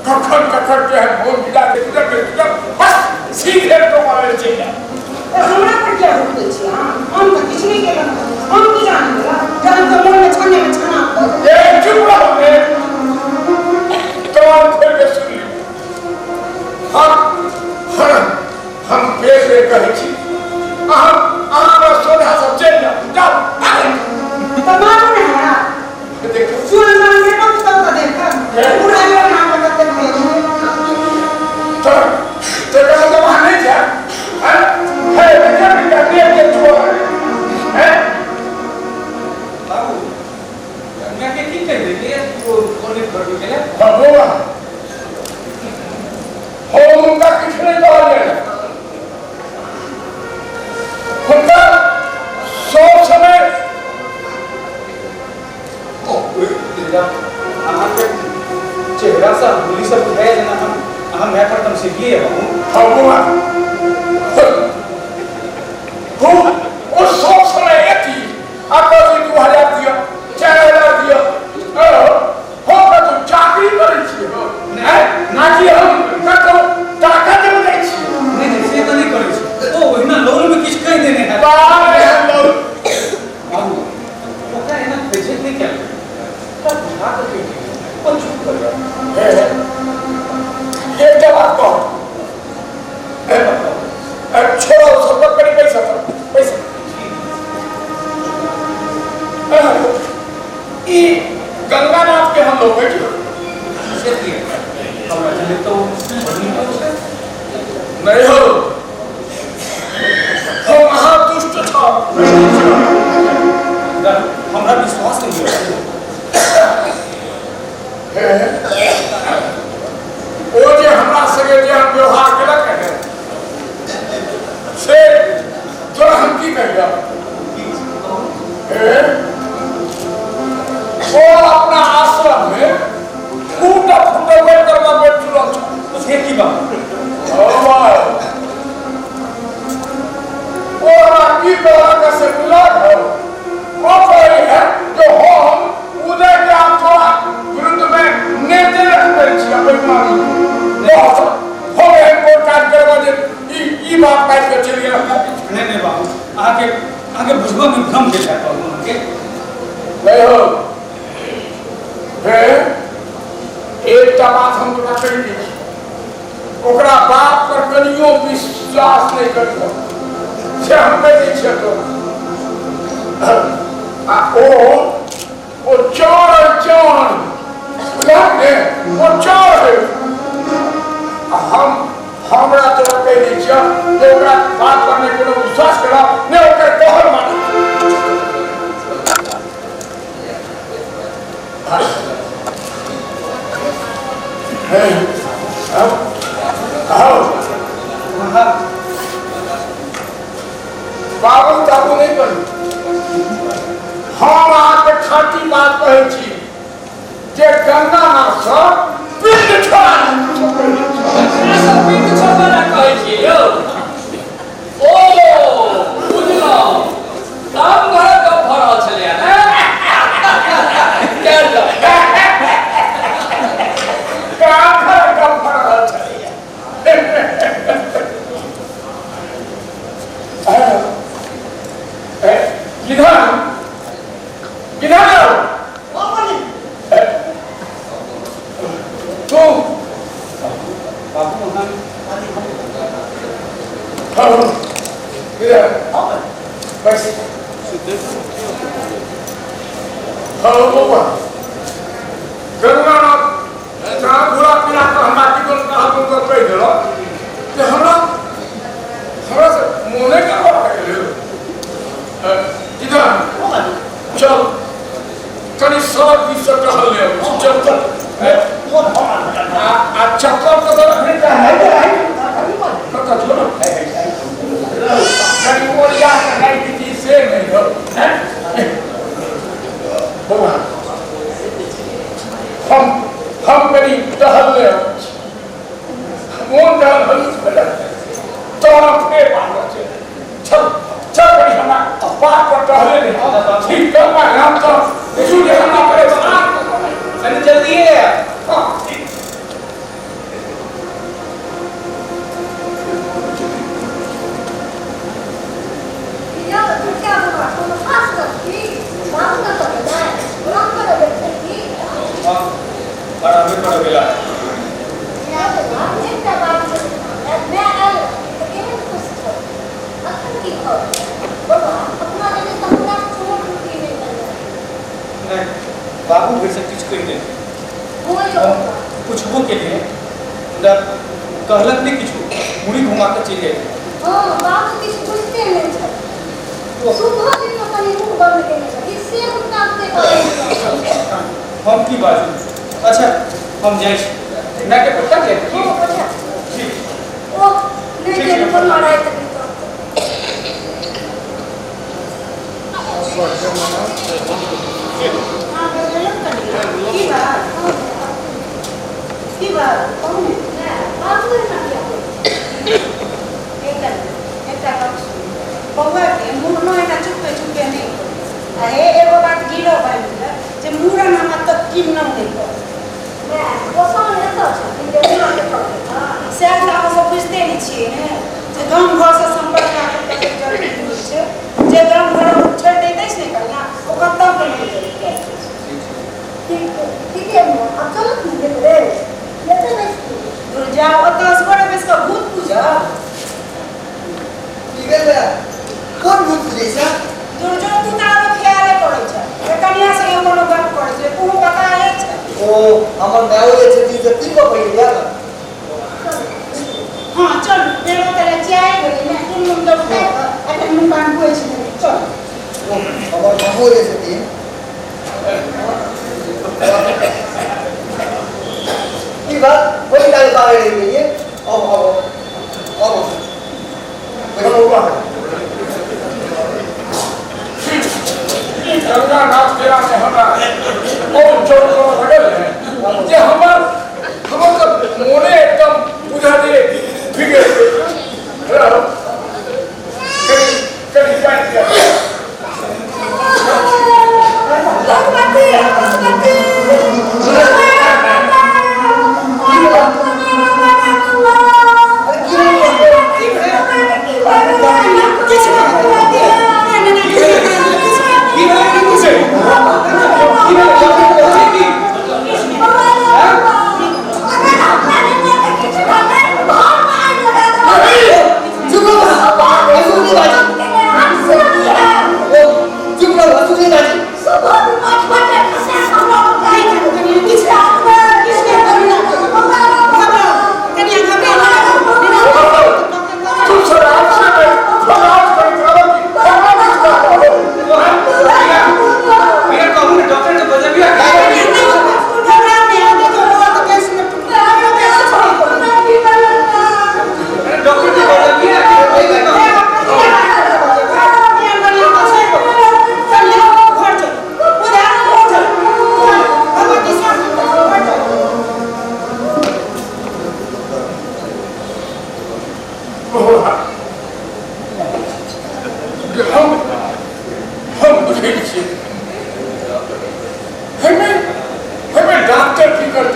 कखन कखन केहन मोन मिला के गुजर गेल गुजर, बस सीधे टोकरे चलि जाउ। ए, हमरा पर किया रुकै छी अहाँ? हम तऽ किछु नहि केलहुँ। हम की जानी जहन तऽ मोनमे छने मे छना भऽ ए चुप रहू रे, कान खोलि के सुनि लियौ। हम हम हम बेर बेर कहै छी, अहाँ अहाँ हमरा सोझा सब चलि जाउ, जाउ। तऽ मारू ने हमरा। देखू सुन मान बेटो पुतहु तऽ देखब बूढ़ा जवान अहाँके कतेक तेज छै। तऽ तकर मतलब अहाँ नहि जायब? हैं? हे बेटा बेटा देख के छोड़ हैं? बाबू गंगा के की कहि देलियै? ओ कोने घर में गेलै? बबुआ हम हुनका किछु नहि कहलियनि। हुनका सब समय ओ अहाँके चेहरा से होली सब बुझाइए जेना हम अहाँ my पर तमसेलियै बाबू। बबुआ ओ सब समय एती आ कहती 2000 दिअ, 4000 दिअ। हम कतौ चाकरी करै छियै हो, ना कि हम कतौ टाका देबै जाइ छियै। नहि नहि से तऽ नहि करै छी, ओ ओहिना लोन में किछु कहि देने हैत। बाप रे लोन। बाबू ओकरा एना बेइज्जत नहि कयल करू, ओकरा बुझा कऽ कहि दियौ, ओ चुप कऽ जायत। हे एकटा बात कहू, छोड़ो सब, कनि पैसा पैसा ई गंगानाथ के हम लोग बैठो। से किया? हमरा जनैत तऽ ओ बड़ नीक छै। नहीं हो, हम महादुष्ट छौ। हमरा विश्वास नहि होइए। ओ जे हमरा संगे जे हम व्यवहार केलक है से तोरा हम की कहियौ? ओ अपना आश्रम में फूट फूटबे करबा बैठल छल। से की बात? ओ हमरा की कहलक से मिलल हो, ओ कहै है जो हम उदय के आप तोरा विरुद्ध में नेते रखबै छी बेईमानी बहुत हम एहन कोन काज करबा जे ई बात काटि के चलि गेल हमरा पीछे। नहीं नहीं बाबू, अहाँके अहाँके बुझबा में भ्रम भेल हैत बाबू अहाँके। नहीं हो, हे एकटा बात हम तोरा कहि दै छी, ओकरा बाप पर कनियो विश्वास नहि करिहो, से हम कहि दै छियै तोरा। आ ओ ओ चोर चोर बुझल ने, ओ चोर है। आ हम हमरा तोरा कहि दै छियौ जे ओकरा बात पर नहि कोनो विश्वास करऽ, नहि ओकर कहल मानऽ। बाबू ताबू नहि करू, हम अहाँके खाँटी बात कहै छी जे गंगा नाथसँ पिंड छोड़ा। पिंड छोड़बा कहै छियै यौ? ओ बुझलहुँ, गाम घरक गप भऽ रहल छलैया ने? कयल जाउ। गाम घरक गप भऽ रहल छलैया। किधर किधर जाओ तू? बाबू हाँ, किधर बस। हाँ बउआ, गंगानाथ जहाँ घुरा फिरा कऽ हमरा की कोनो कहा तुम कहि देलक जे हमरा हमरा से मोने गड़बड़ भए गेलै। इधर चल, कनि सड़क दिस से टहल ले अबै छी। चल चल। आ चप्पल कतऽ रखने? कतऽ छौ? कनि ओरिया कऽ राखि दी से नहि हो। बौआ, हम कनि टहल ले अबै छी, मोन जहन हल्लुक भऽ जायत तहन फेर बाहर चलि। चल चल, कनि हमरा बात पर टहले नहि ठीक कर राम तऽ देखू जे हमरा परेशान। कनि जल्दिए। हाँ। यौ छोटका बौआ, कोनो खास गप की? बाबू कतऽ गेलै? राम कतऽ गेल छै की? हँ, आरामे करऽ गेला। यौ बौआ, एकटा बात माय आयल तऽ केहन खुश छल, अखन की भऽ गेल? बौआ, अपना जने तऽ हमरा कोनो त्रुटि नहि भेलै। नहि, बाबू भरिसँ किछु कहि नहि। हँ यौ हम बौआ। पुछबो केलियै, मुदा कहलक नहि किछु, मुड़ी घुमा कऽ चलि जाइ। हँ, बाबू किछु बुझिते नहि छथि। सुबह दिनमे कनि मुँह बन्द केने रही, से हुनका ओते कहै। हम की बाजू? अच्छा, हम जाइ छी, मायके पता जाय की। हँ, बढ़िया। ठीक। ओ नहि ठीक गेल छै। कोनो राति बीतल। हाँ, बजलहुँ कनिया, की बात? की बात, कहू ने। बाबू एना किया करै छै? एकटा एकटा गप सुनू, बौआके मुड़नो एना चुप्पे चुप्पे नहि करू। आ हे, एगो बात गिरह बान्हि लिअ जे मूड़न हम एतऽ किन्नहुँ नहि करब। माय, गोसाउनि एतऽ छथिन जे मूड़न एतऽ हेतै? सएह तऽ अहाँ सब बुझिते नहि छियै ने जे गाम घरसँ सम्पर्क राखब कतेक जरूरी होइ छै। जे गाम घर छोड़ि दैत अछि ने कनिया, ओ कतऽ के नहि जाइ छै। ठीक ठीके माय, आब चलत ने जेबै एतऽ बैसती। दूर जाउ, ओतऽ असगरे बैस कऽ भूत पूजब। की भेल बे? कोन भूत पूजै छै? दूर जो, तू तऽ आरो ख्याले करै छ जे कनिया संगे कोनो गप करै छै, कोनो बताए छै। ओ हमर मायो जे छथिन से की गप होइए ने? हँ चलू, बेरो तले चाय भेलै ने, दुनू दौड़ कऽ एखन मुँह कान पोछि लेबै, चलू। ओ हमर मामो जे छथिन की बात बड़ी काल पावे रहि गेलियै? आउ आउ आउ। बौआ, गंगानाथ डेरा में हमरा बहुत चोट करऽ लगल है जे हमर हमर तऽ मोने एकदम बुझा जे बिगड़ि गेल। रहो, कनि कनि पानि पिया। भगवती, भगवती।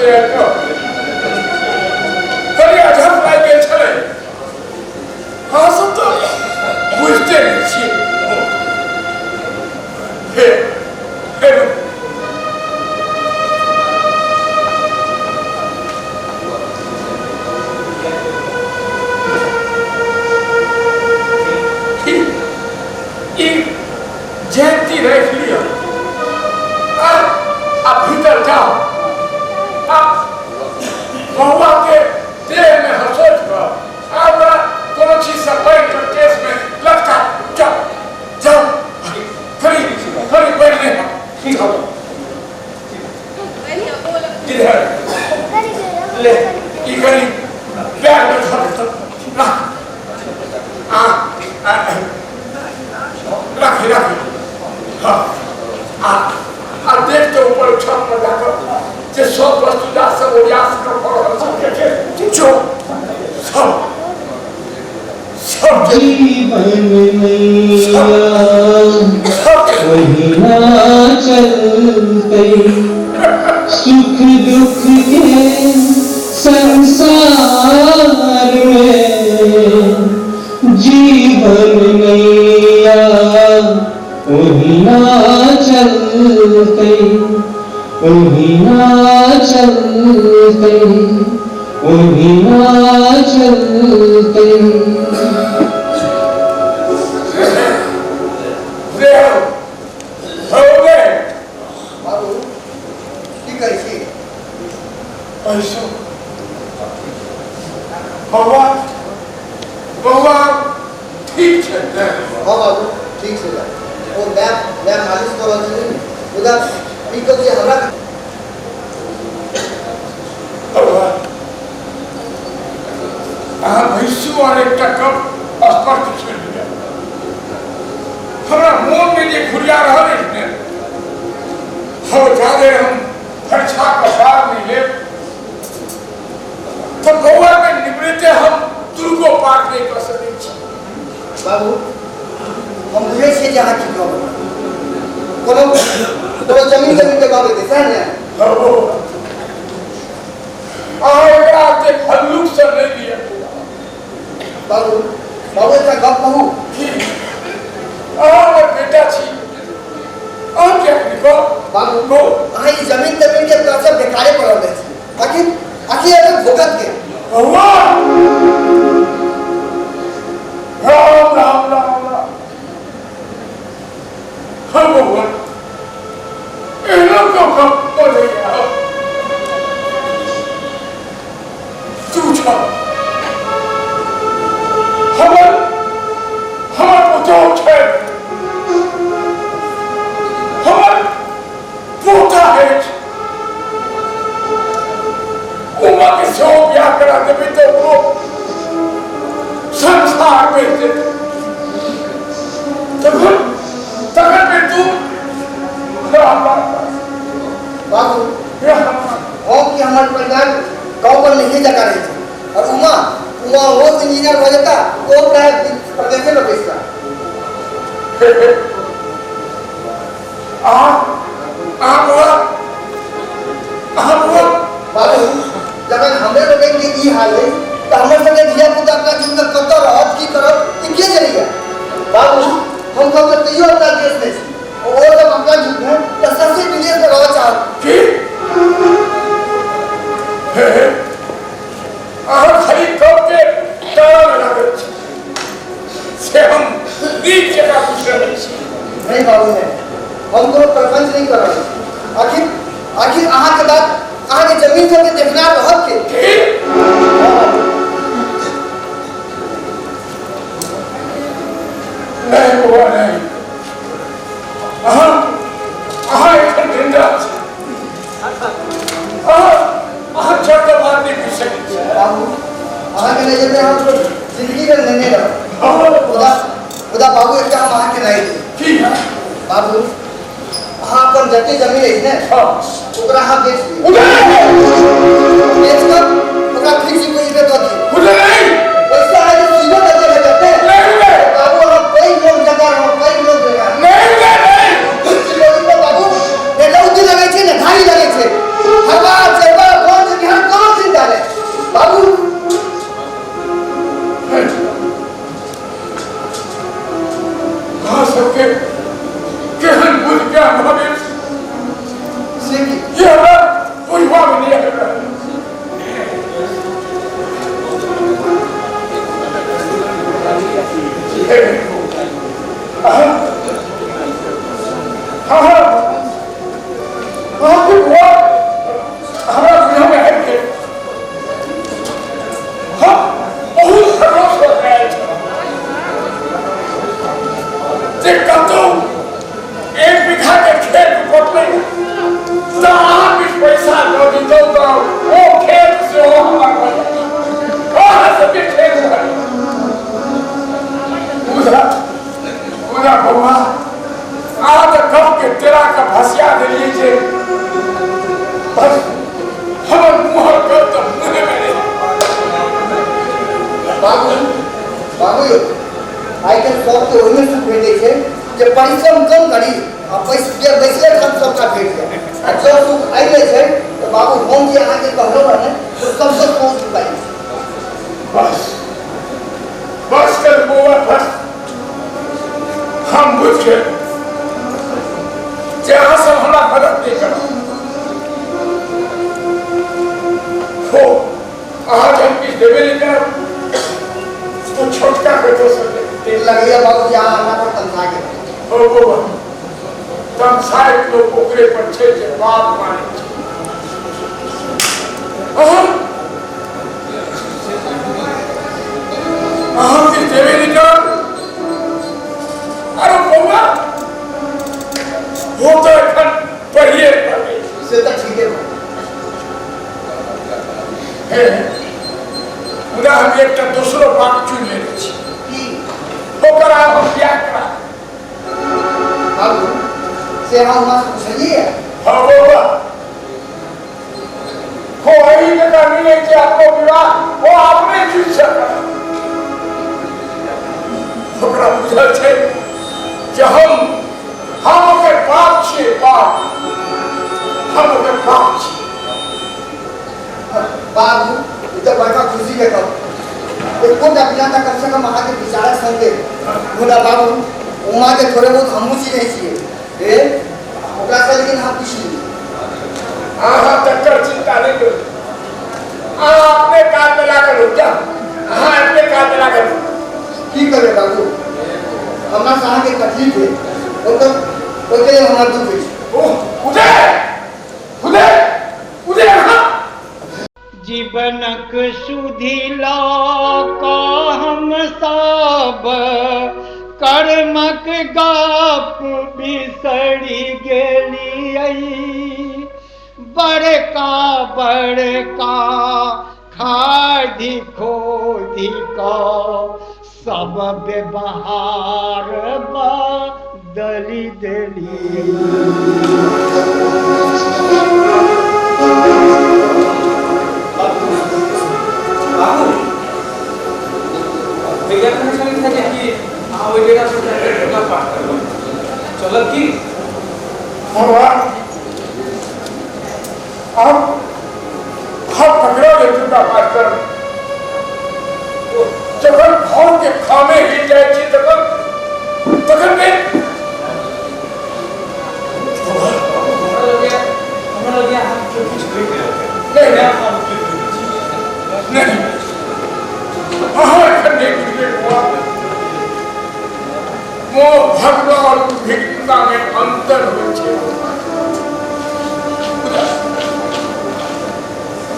छलै कनि अझप लागि गेल छलै। अहाँ सब तऽ बुझिते नहि छियै। हे हे ई जयंती राखि लिअ आ भीतर जाउ आ बौआ के देह में हसोट कऽ आ ओकरा कोनो चीज से बान्हि कऽ केश में लटका। जाउ जाउ, करी करी बढ़ि नहि, जाउ इधर ले, ई करी बैग में धर राख, आ राखी राखी। हाँ, आ आ देख के ऊपर छत पर जाकर जे सब वस्तु जा सब ओरिया कऽ भऽ रहल छै, जो सब सब जीवन नैया ओहिना चलतै, सुख दुख के संसार में जीवन नैया ओहिना चलतै, ओहिना चलतै, ओहिना चलतै। बाबू, की करै छी? पैसो बौआ, बौआ ठीक छै ने? हँ बाबू, ठीक छै। ओ my my मालिश कऽ रहल छलै, मुदा ई कहू जे हमरा बौआ, अहाँ भैंसू और एकटा कप स्पष्ट सुनि लिअ, हमरा मोनमे जे घुरिया रहल अछि ने, हो जादे हम फरिछा कऽ पार नहि लेब तऽ बौआके निवृत्ते हम दुर्गो पार नहि कऽ सकै छी। बाबू, हम बुझै छियै जे अहाँ की कहबै। कोनो कोनो जमीन जमीन के गप हेतै, सएह ने? हो, अहाँ एकरा एतेक हल्लुकसँ नहि लिअ। बाबू, बाबू, एकटा गप कहू? की? अहाँ हमर बेटा छी, अहाँ किएक नहि कहब? बाबू, कहू। अहाँ ई जमीन तमीन के पैसा बेकारे पड़ल रहै छी। आखिर आखिर एकर भोगत के? बौआ, राम राम राम राम। हाँ बौआ, एहनो को गप बोलैया? तू छ हमर हमर पुतोह छै, हमर पोता अछि। उमा के सेहो बियाह करा देबै तऽ ओकरो संसार बनि जेतै। तखन तखन फेर तू राम राम। बाबू, राम। हम कि हमर परिवार गाँव पर नहीं जगह रहै छै और उमा उमा वो इंजीनियर भऽ जेता, ओ प्राय प्रदेशे में बैसता। अहाँ अहाँ बौआ, अहाँ बौआ। बाबू, जखन हमरे लोगन के ई हाल है तऽ हमर सबके धिया पुता अपना जीवन में कतऽ रहत, की करत, ई के जनैया? बाबू, हम सब तऽ तैयो अपना देश में छी, ओ सब अपना युग में तऽ सबसे विदेश में रहऽ चाहत। की? हे हे, अहाँ खाली गपके टाल लागल छी, से हम नीक जकाँ बुझि रहल छी। नहीं बाबू, नहीं, हम कोनो प्रपंच नहीं कर रहल छी। आखिर आखिर अहाँके बात, अहाँके जमीन सबके देखना रहत के? की? नहीं बौआ, नहीं, अहाँ अहाँ एखन जिंदा छी। अहाँ अहाँ छोट बात नहि बुझि सकै छी। बाबू, अहाँके नजर में हम जिंदगी भर नेने रहब। मुदा मुदा बाबू, एकटा हम अहाँके राय दी। की? बाबू, अहाँ अपन जते जमीन अछि ने, ओकरा अहाँ बेच दियौ। उदय! बेच कऽ ओकरा फिक्स डिपोजिट में दऽ दियौ। उदय, नहीं! पैसा अहाँके सीधे बचे भेटत ने। नहीं उदय! बाबू, अहाँ पैघ लोक जकाँ रहब, पैघ लोक जकाँ। नहीं उदय, नहीं! फिक्स डिपोजिट पर बाबू ने रौदी लगै छै ने घारी लगै छै, हवा चरवा बन के ओहिमे सुख भेटै छै जे परिश्रम कम करी आ बैसले ठाम सबटा भेट जाय। आ जँ सुख आबि जाइ छै तऽ बाबू हम जे अहाँके कहलहुँ हँ ने ओ सबसँ ठोस उपाय छै। बस बस कर बौआ बस, हम बुझि गेल जे अहाँ सब हमरा मदद नहि करब। हो अहाँ जब किछु देबे नहि करब तो छोटका बेटो सब लगैया बाबू जे अहाँ हमरा पर तमसा गेल। हो बौआ, तमसाइत लोक ओकरे पर छै जे बाप मानै छै। अहाँ अहाँ किछु देबे नहि करब। अरे बौआ वो तो एखन पढ़िए पढ़ै से तऽ ठीके। हे मुदा हम एकटा दोसरो बात चुनि लेने छी। की? ओकर आब हम बियाह करा। बाबू से अहाँ हुआँ से पुछलियै? हाँ बौआ, हो एहि जगह नहीं है कि आपको विवाह वो अपने चुनि सकत। ओकरा बुझल छै जे हम ओकर बाप छियै, बाप, हम ओकर बाप छियै। बाबू ई तऽ बड़का खुशीके गप। एकोटा बिना तऽ कमसँ कम अहाँके विचारक संकेत। मुदा बाबू उमाके थोड़े बहुत हमहूँ चिन्है छियै, हे ओकरासँ लेकिन अहाँ पूछि लियौ। अहाँ तकर चिंता नहीं करू, अहाँ अपने काजमे लागल हो जाउ, अहाँ अपने काजमे लागल हो। की करबै बाबू, हमरा से अहाँके तकलीफ भेल ओकर ओहिके लेल हमरा दुख अछि। उदय उदय उदय अहाँ जीवनक सुधि लऽ कऽ हम सब कर्मक गप बिसरि गेलियै। बड़का बड़का खाधि खोधि कऽ सब व्यवहार बदलि देलियै। बाबू भैया कहै छलखिन जे कि अहाँ ओहि डेरा पर जाके पूजा पाठ करबै, चलब की? बौआ हम ककरो लेल पूजा पाठ करब? जखन घर के खामे हिल जाइ छी तखन तखन नहि। हमरा लगैया अहाँ केओ किछु कहि देलक। नहीं नहीं नहीं, अहाँ एखन नहि बुझबै बौआ। मोह भंग और उद्विग्नता में अंतर होइ छै।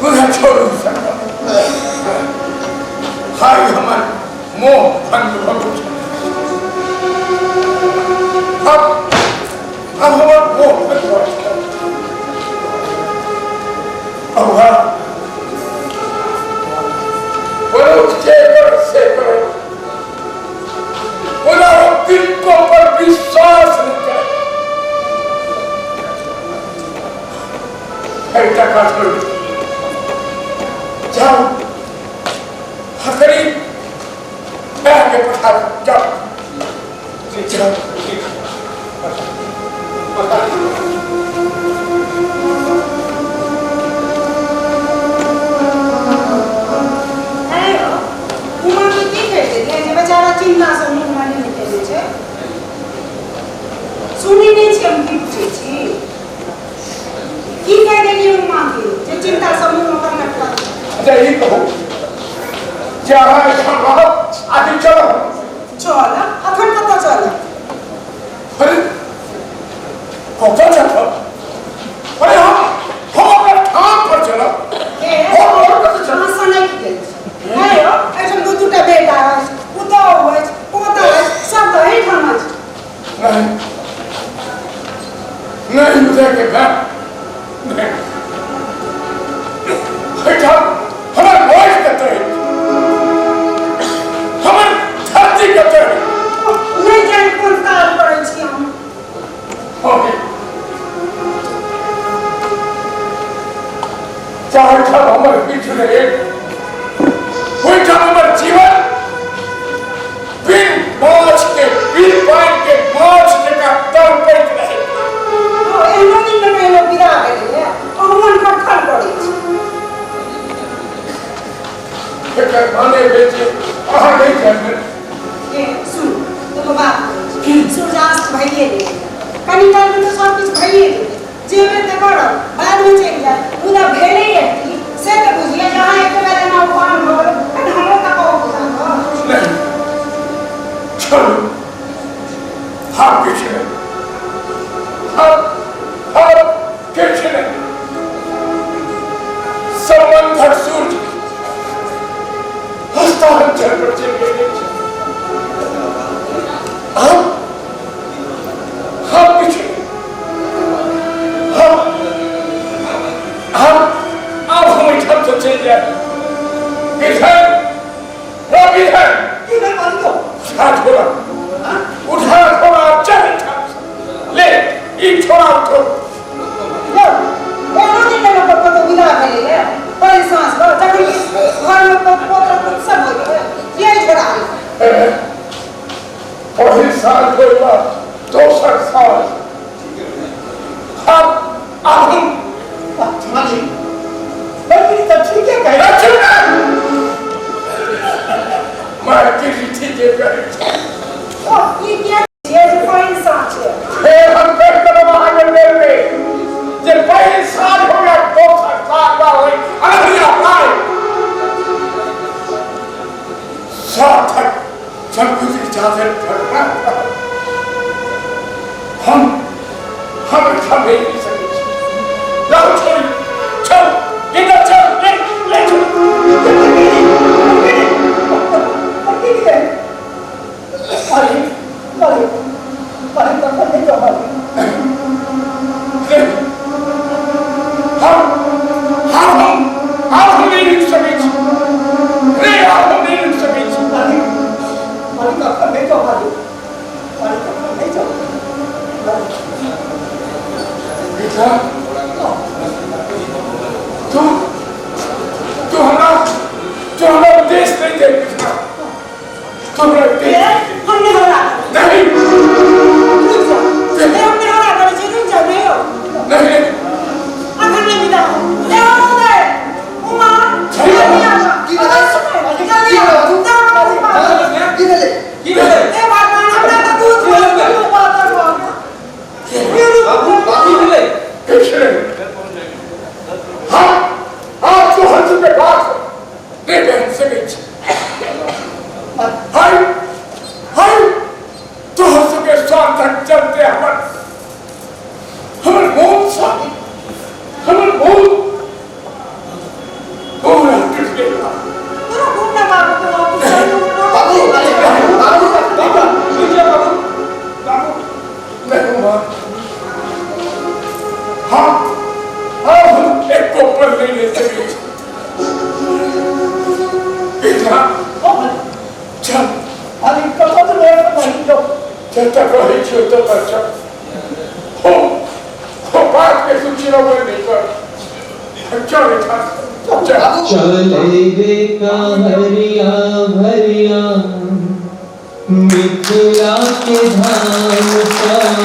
मुदा छोड़ू सकल, हाय हमर मोह भंग भऽ गेल। अब हमर मोह भंग भऽ गेल। अब मनुख जे कर से करे, मुदा हम किनको पर विश्वास नहीं करे। एकटा काज करू, जाउ हकरी के पठा दू, जाउ जाउ। अरे यौ, उमा के की कहि देलियै जे बेचारा चिन्ता से मुँह मानि नहि केने छै? सुनै नहि छी हम की पूछै छी? की कहि देलियै उमा के जे चिन्ता से मुँह ओकर लटकल छै? अच्छा ई कहू जे अहाँ एहिठाम रहब आकि चलब? चल, अखन कतऽ चलब? अरे कतऽ चलब? अरे हम अपना ठाम पर चलब। हे हम और कतऽ चलब? अहाँ सनकि गेल छी। हे यौ, एहिठाम दू दूटा बेटा अछि, पुतहु अछि, पोता अछि, सब तऽ एहिठाम अछि। नहीं नहीं उदय के घर नहीं, एहिठाम हमर मौज कतऽ अछि, हमर धरती कतऽ अछि? नहि जानि कोन काज करै छी हम। हो गेल। जाहिठाम हमर किछु नहि, ओहिठाम हमर जीवन बिन माछ के एकर माने भेल जे अहाँ नहि जानबै। सुन, एगो बात कहै छी, सूर्यास्त भइए गेलै, कनी कालमे तऽ सब किछु भइए गेलै, जेबे तऽ करब, बादमे चलि जायब, मुदा भेलैए की से तऽ बुझियै जे अहाँ एक बेर एना उफान भऽ गेल, कनि हमरो तऽ कहू बुझा कऽ। नहीं, छोड़ू, हम किछु नहि, हम किछु नहि। सम्बन्धक सूर्य हस्तांचल पर चलि गेल अछि। हम किछु नहि, हम हम आब हम एहिठामसँ चलि जायब। विधन, विधन, की भेल मालिक? उठा छोड़ा, उठा छोड़ा, चल एहिठामसँ। ले, ई छोड़ा उठो। यौ, एना नहि ने लोकके कतहु विदा भेलैए पहिल साँझ कऽ, जखन कि घरमे पोत्र सब होइत छै, किए छोड़ा? पहिल साल होइबा दोसर साल हम आब हम मालिक, बल्कि तऽ ठीके कहै। मार्केट ठीके करै छै। ओ ई किया छियै जे पहिल साँझ छै? फेर हम कहि देलहुँ अहाँके बेर जे पहिल साल हो या दोसर साल बा होई अनहिया पाय सार्थक सब कुछ चादर फटना हम एहिठाम नहि रहि सकै छी। लाउ छोड़ी, चल इधर, चल, ले ले चल। मालिक, मालिक, मालिक, तखन नहि जाउ मालिक। नहीं, हम हम हम आब हम नहि रुकि सकै छी रे, आब हम नहि रुकि सकै छी। मालिक, मालिक, तखन नहि जाउ मालिक, मालिक, तखन नहि जाउ। बेटा, तू तू हमरा तू हमरा उपदेश नहीं दे बेटा, तू हमरा उपदेश नहीं दे। हम नहि हमरा नहीं, रुकि जाउ, ए, हम नहि हमरा करै छी, रुकि जाउ ने यौ। नहीं, नहीं। अखन नहि विदा हो। ए उदय, उमा, जल्दी आबऽ। की भेलै? जल्दी आबऽ। जाउ बाबू पास। की भेलै? की भेलै? ए भगवान, हमरा तऽ दूध भऽ गेल, पातर भऽ गेल। बाबू, की भेलै? किछु नहीं, हम आब तोहर सबके बात नहि बहन सकै छी। हाय हाय, तोहर सबके स्वार्थक चलते हमर हमर मोन सा हमर मोन पूरा टूट गेल। तोरा घूमना बाबू के ऑफिस चलू। बाबू, बाबू, बाबू, रुकि जाउ बाबू, बाबू। नहीं मां, हम आब हम एको पल नहीं रह सकै छी। बेटा, चल। मालिक, कतऽ जेबै मालिक? जाउ। जतऽ रहै छी ओतऽ पर चल। हो हो, बात के सूची नहीं कर, चल एहिठाम चल। चले रे कहरिया भरिया मिथिला के धाम पर,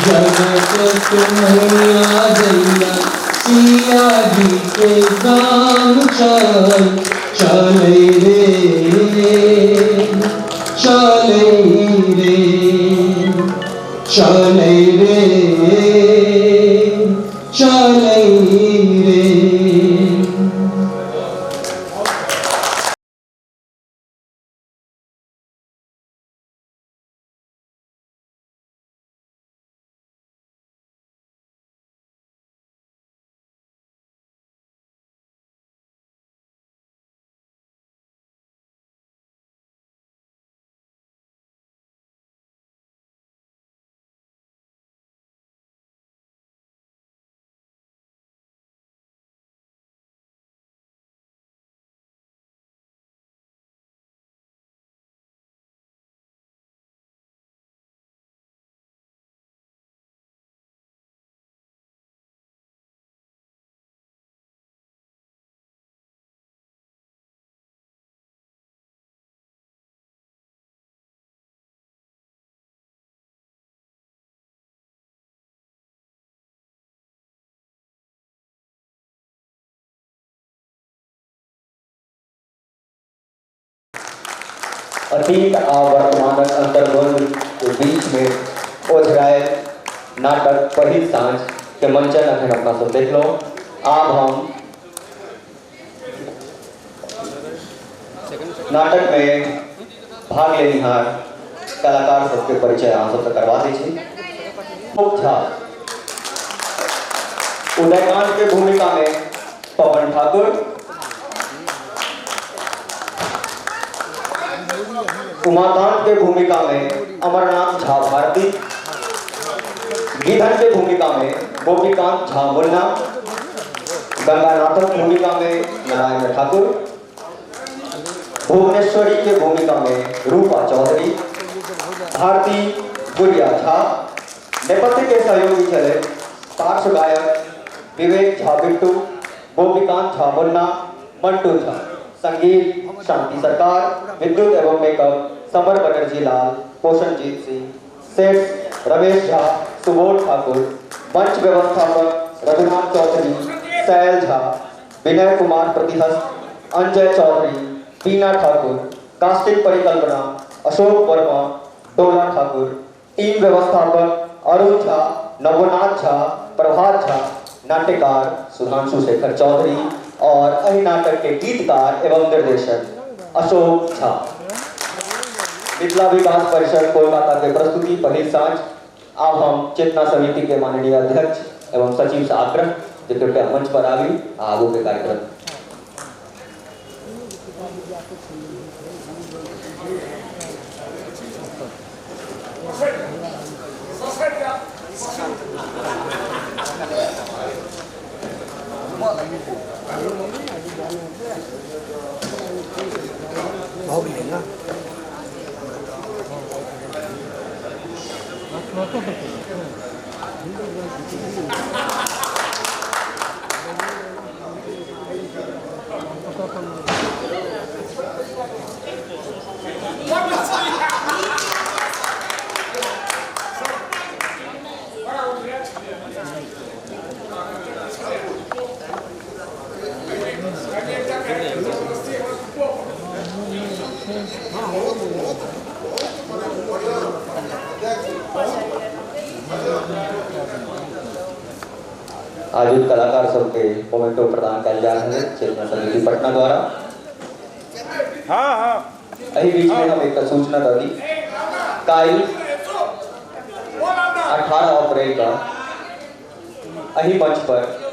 जगत तुम्हरिया जैया सिया जी के गाम चल। चले रे, चले रे, चले रे, चले रे। अतीत आ वर्तमानक अंतर्द्वंद के बीच में ओझरायल नाटक पहिल साँझ के मंचन अखन अपना सब देखलहुँ। आब हम नाटक में भाग लेनिहार कलाकार सबके परिचय अहाँ सबसे करवा दै छी। झा उदयकांत के भूमिका में पवन ठाकुर, उमाकांत के भूमिका में अमरनाथ झा भारती, गिधन के भूमिका में गोपीकांत झा मुन्ना, गंगानाथक भूमिका में नारायण ठाकुर, भुवनेश्वरी के भूमिका में रूपा चौधरी, भारती गुड़िया झा, नेपथ्य के सहयोगी चले पार्श्व गायक विवेक झा बिट्टू, गोपीकांत झा मुन्ना, मंटू झा, संगीत शांति सरकार, विद्युत एवं मेकअप समर बनर्जी लाल, पोषणजीत सिंह, सेठ रमेश झा, सुबोध ठाकुर, मंच व्यवस्थापक रघुनाथ चौधरी, शैल झा, विनय कुमार प्रतिहस्त, अंजय चौधरी, बीना ठाकुर, कास्टिंग परिकल्पना अशोक वर्मा, डोला ठाकुर, टीम व्यवस्थापक अरुण झा, नवनाथ झा, प्रभात झा, नाट्यकार सुधांशु शेखर चौधरी और एहि नाटक के गीतकार एवं निर्देशक अशोक झा। मिथिला विकास परिषद कोलकाता के प्रस्तुति पहिल साँझ। अब हम चेतना समिति के माननीय अध्यक्ष एवं सचिव से आग्रह जे कृपया मंच पर आबी आगू के कार्यक्रम। ना आज कलाकार सबके मोमेंटो प्रदान कयल जा रहल है चेतना समिति पटना द्वारा। हाँ। एहि बीच में हम एक सूचना दऽ दी, काल्हि 18 अप्रैल का एहि मंच पर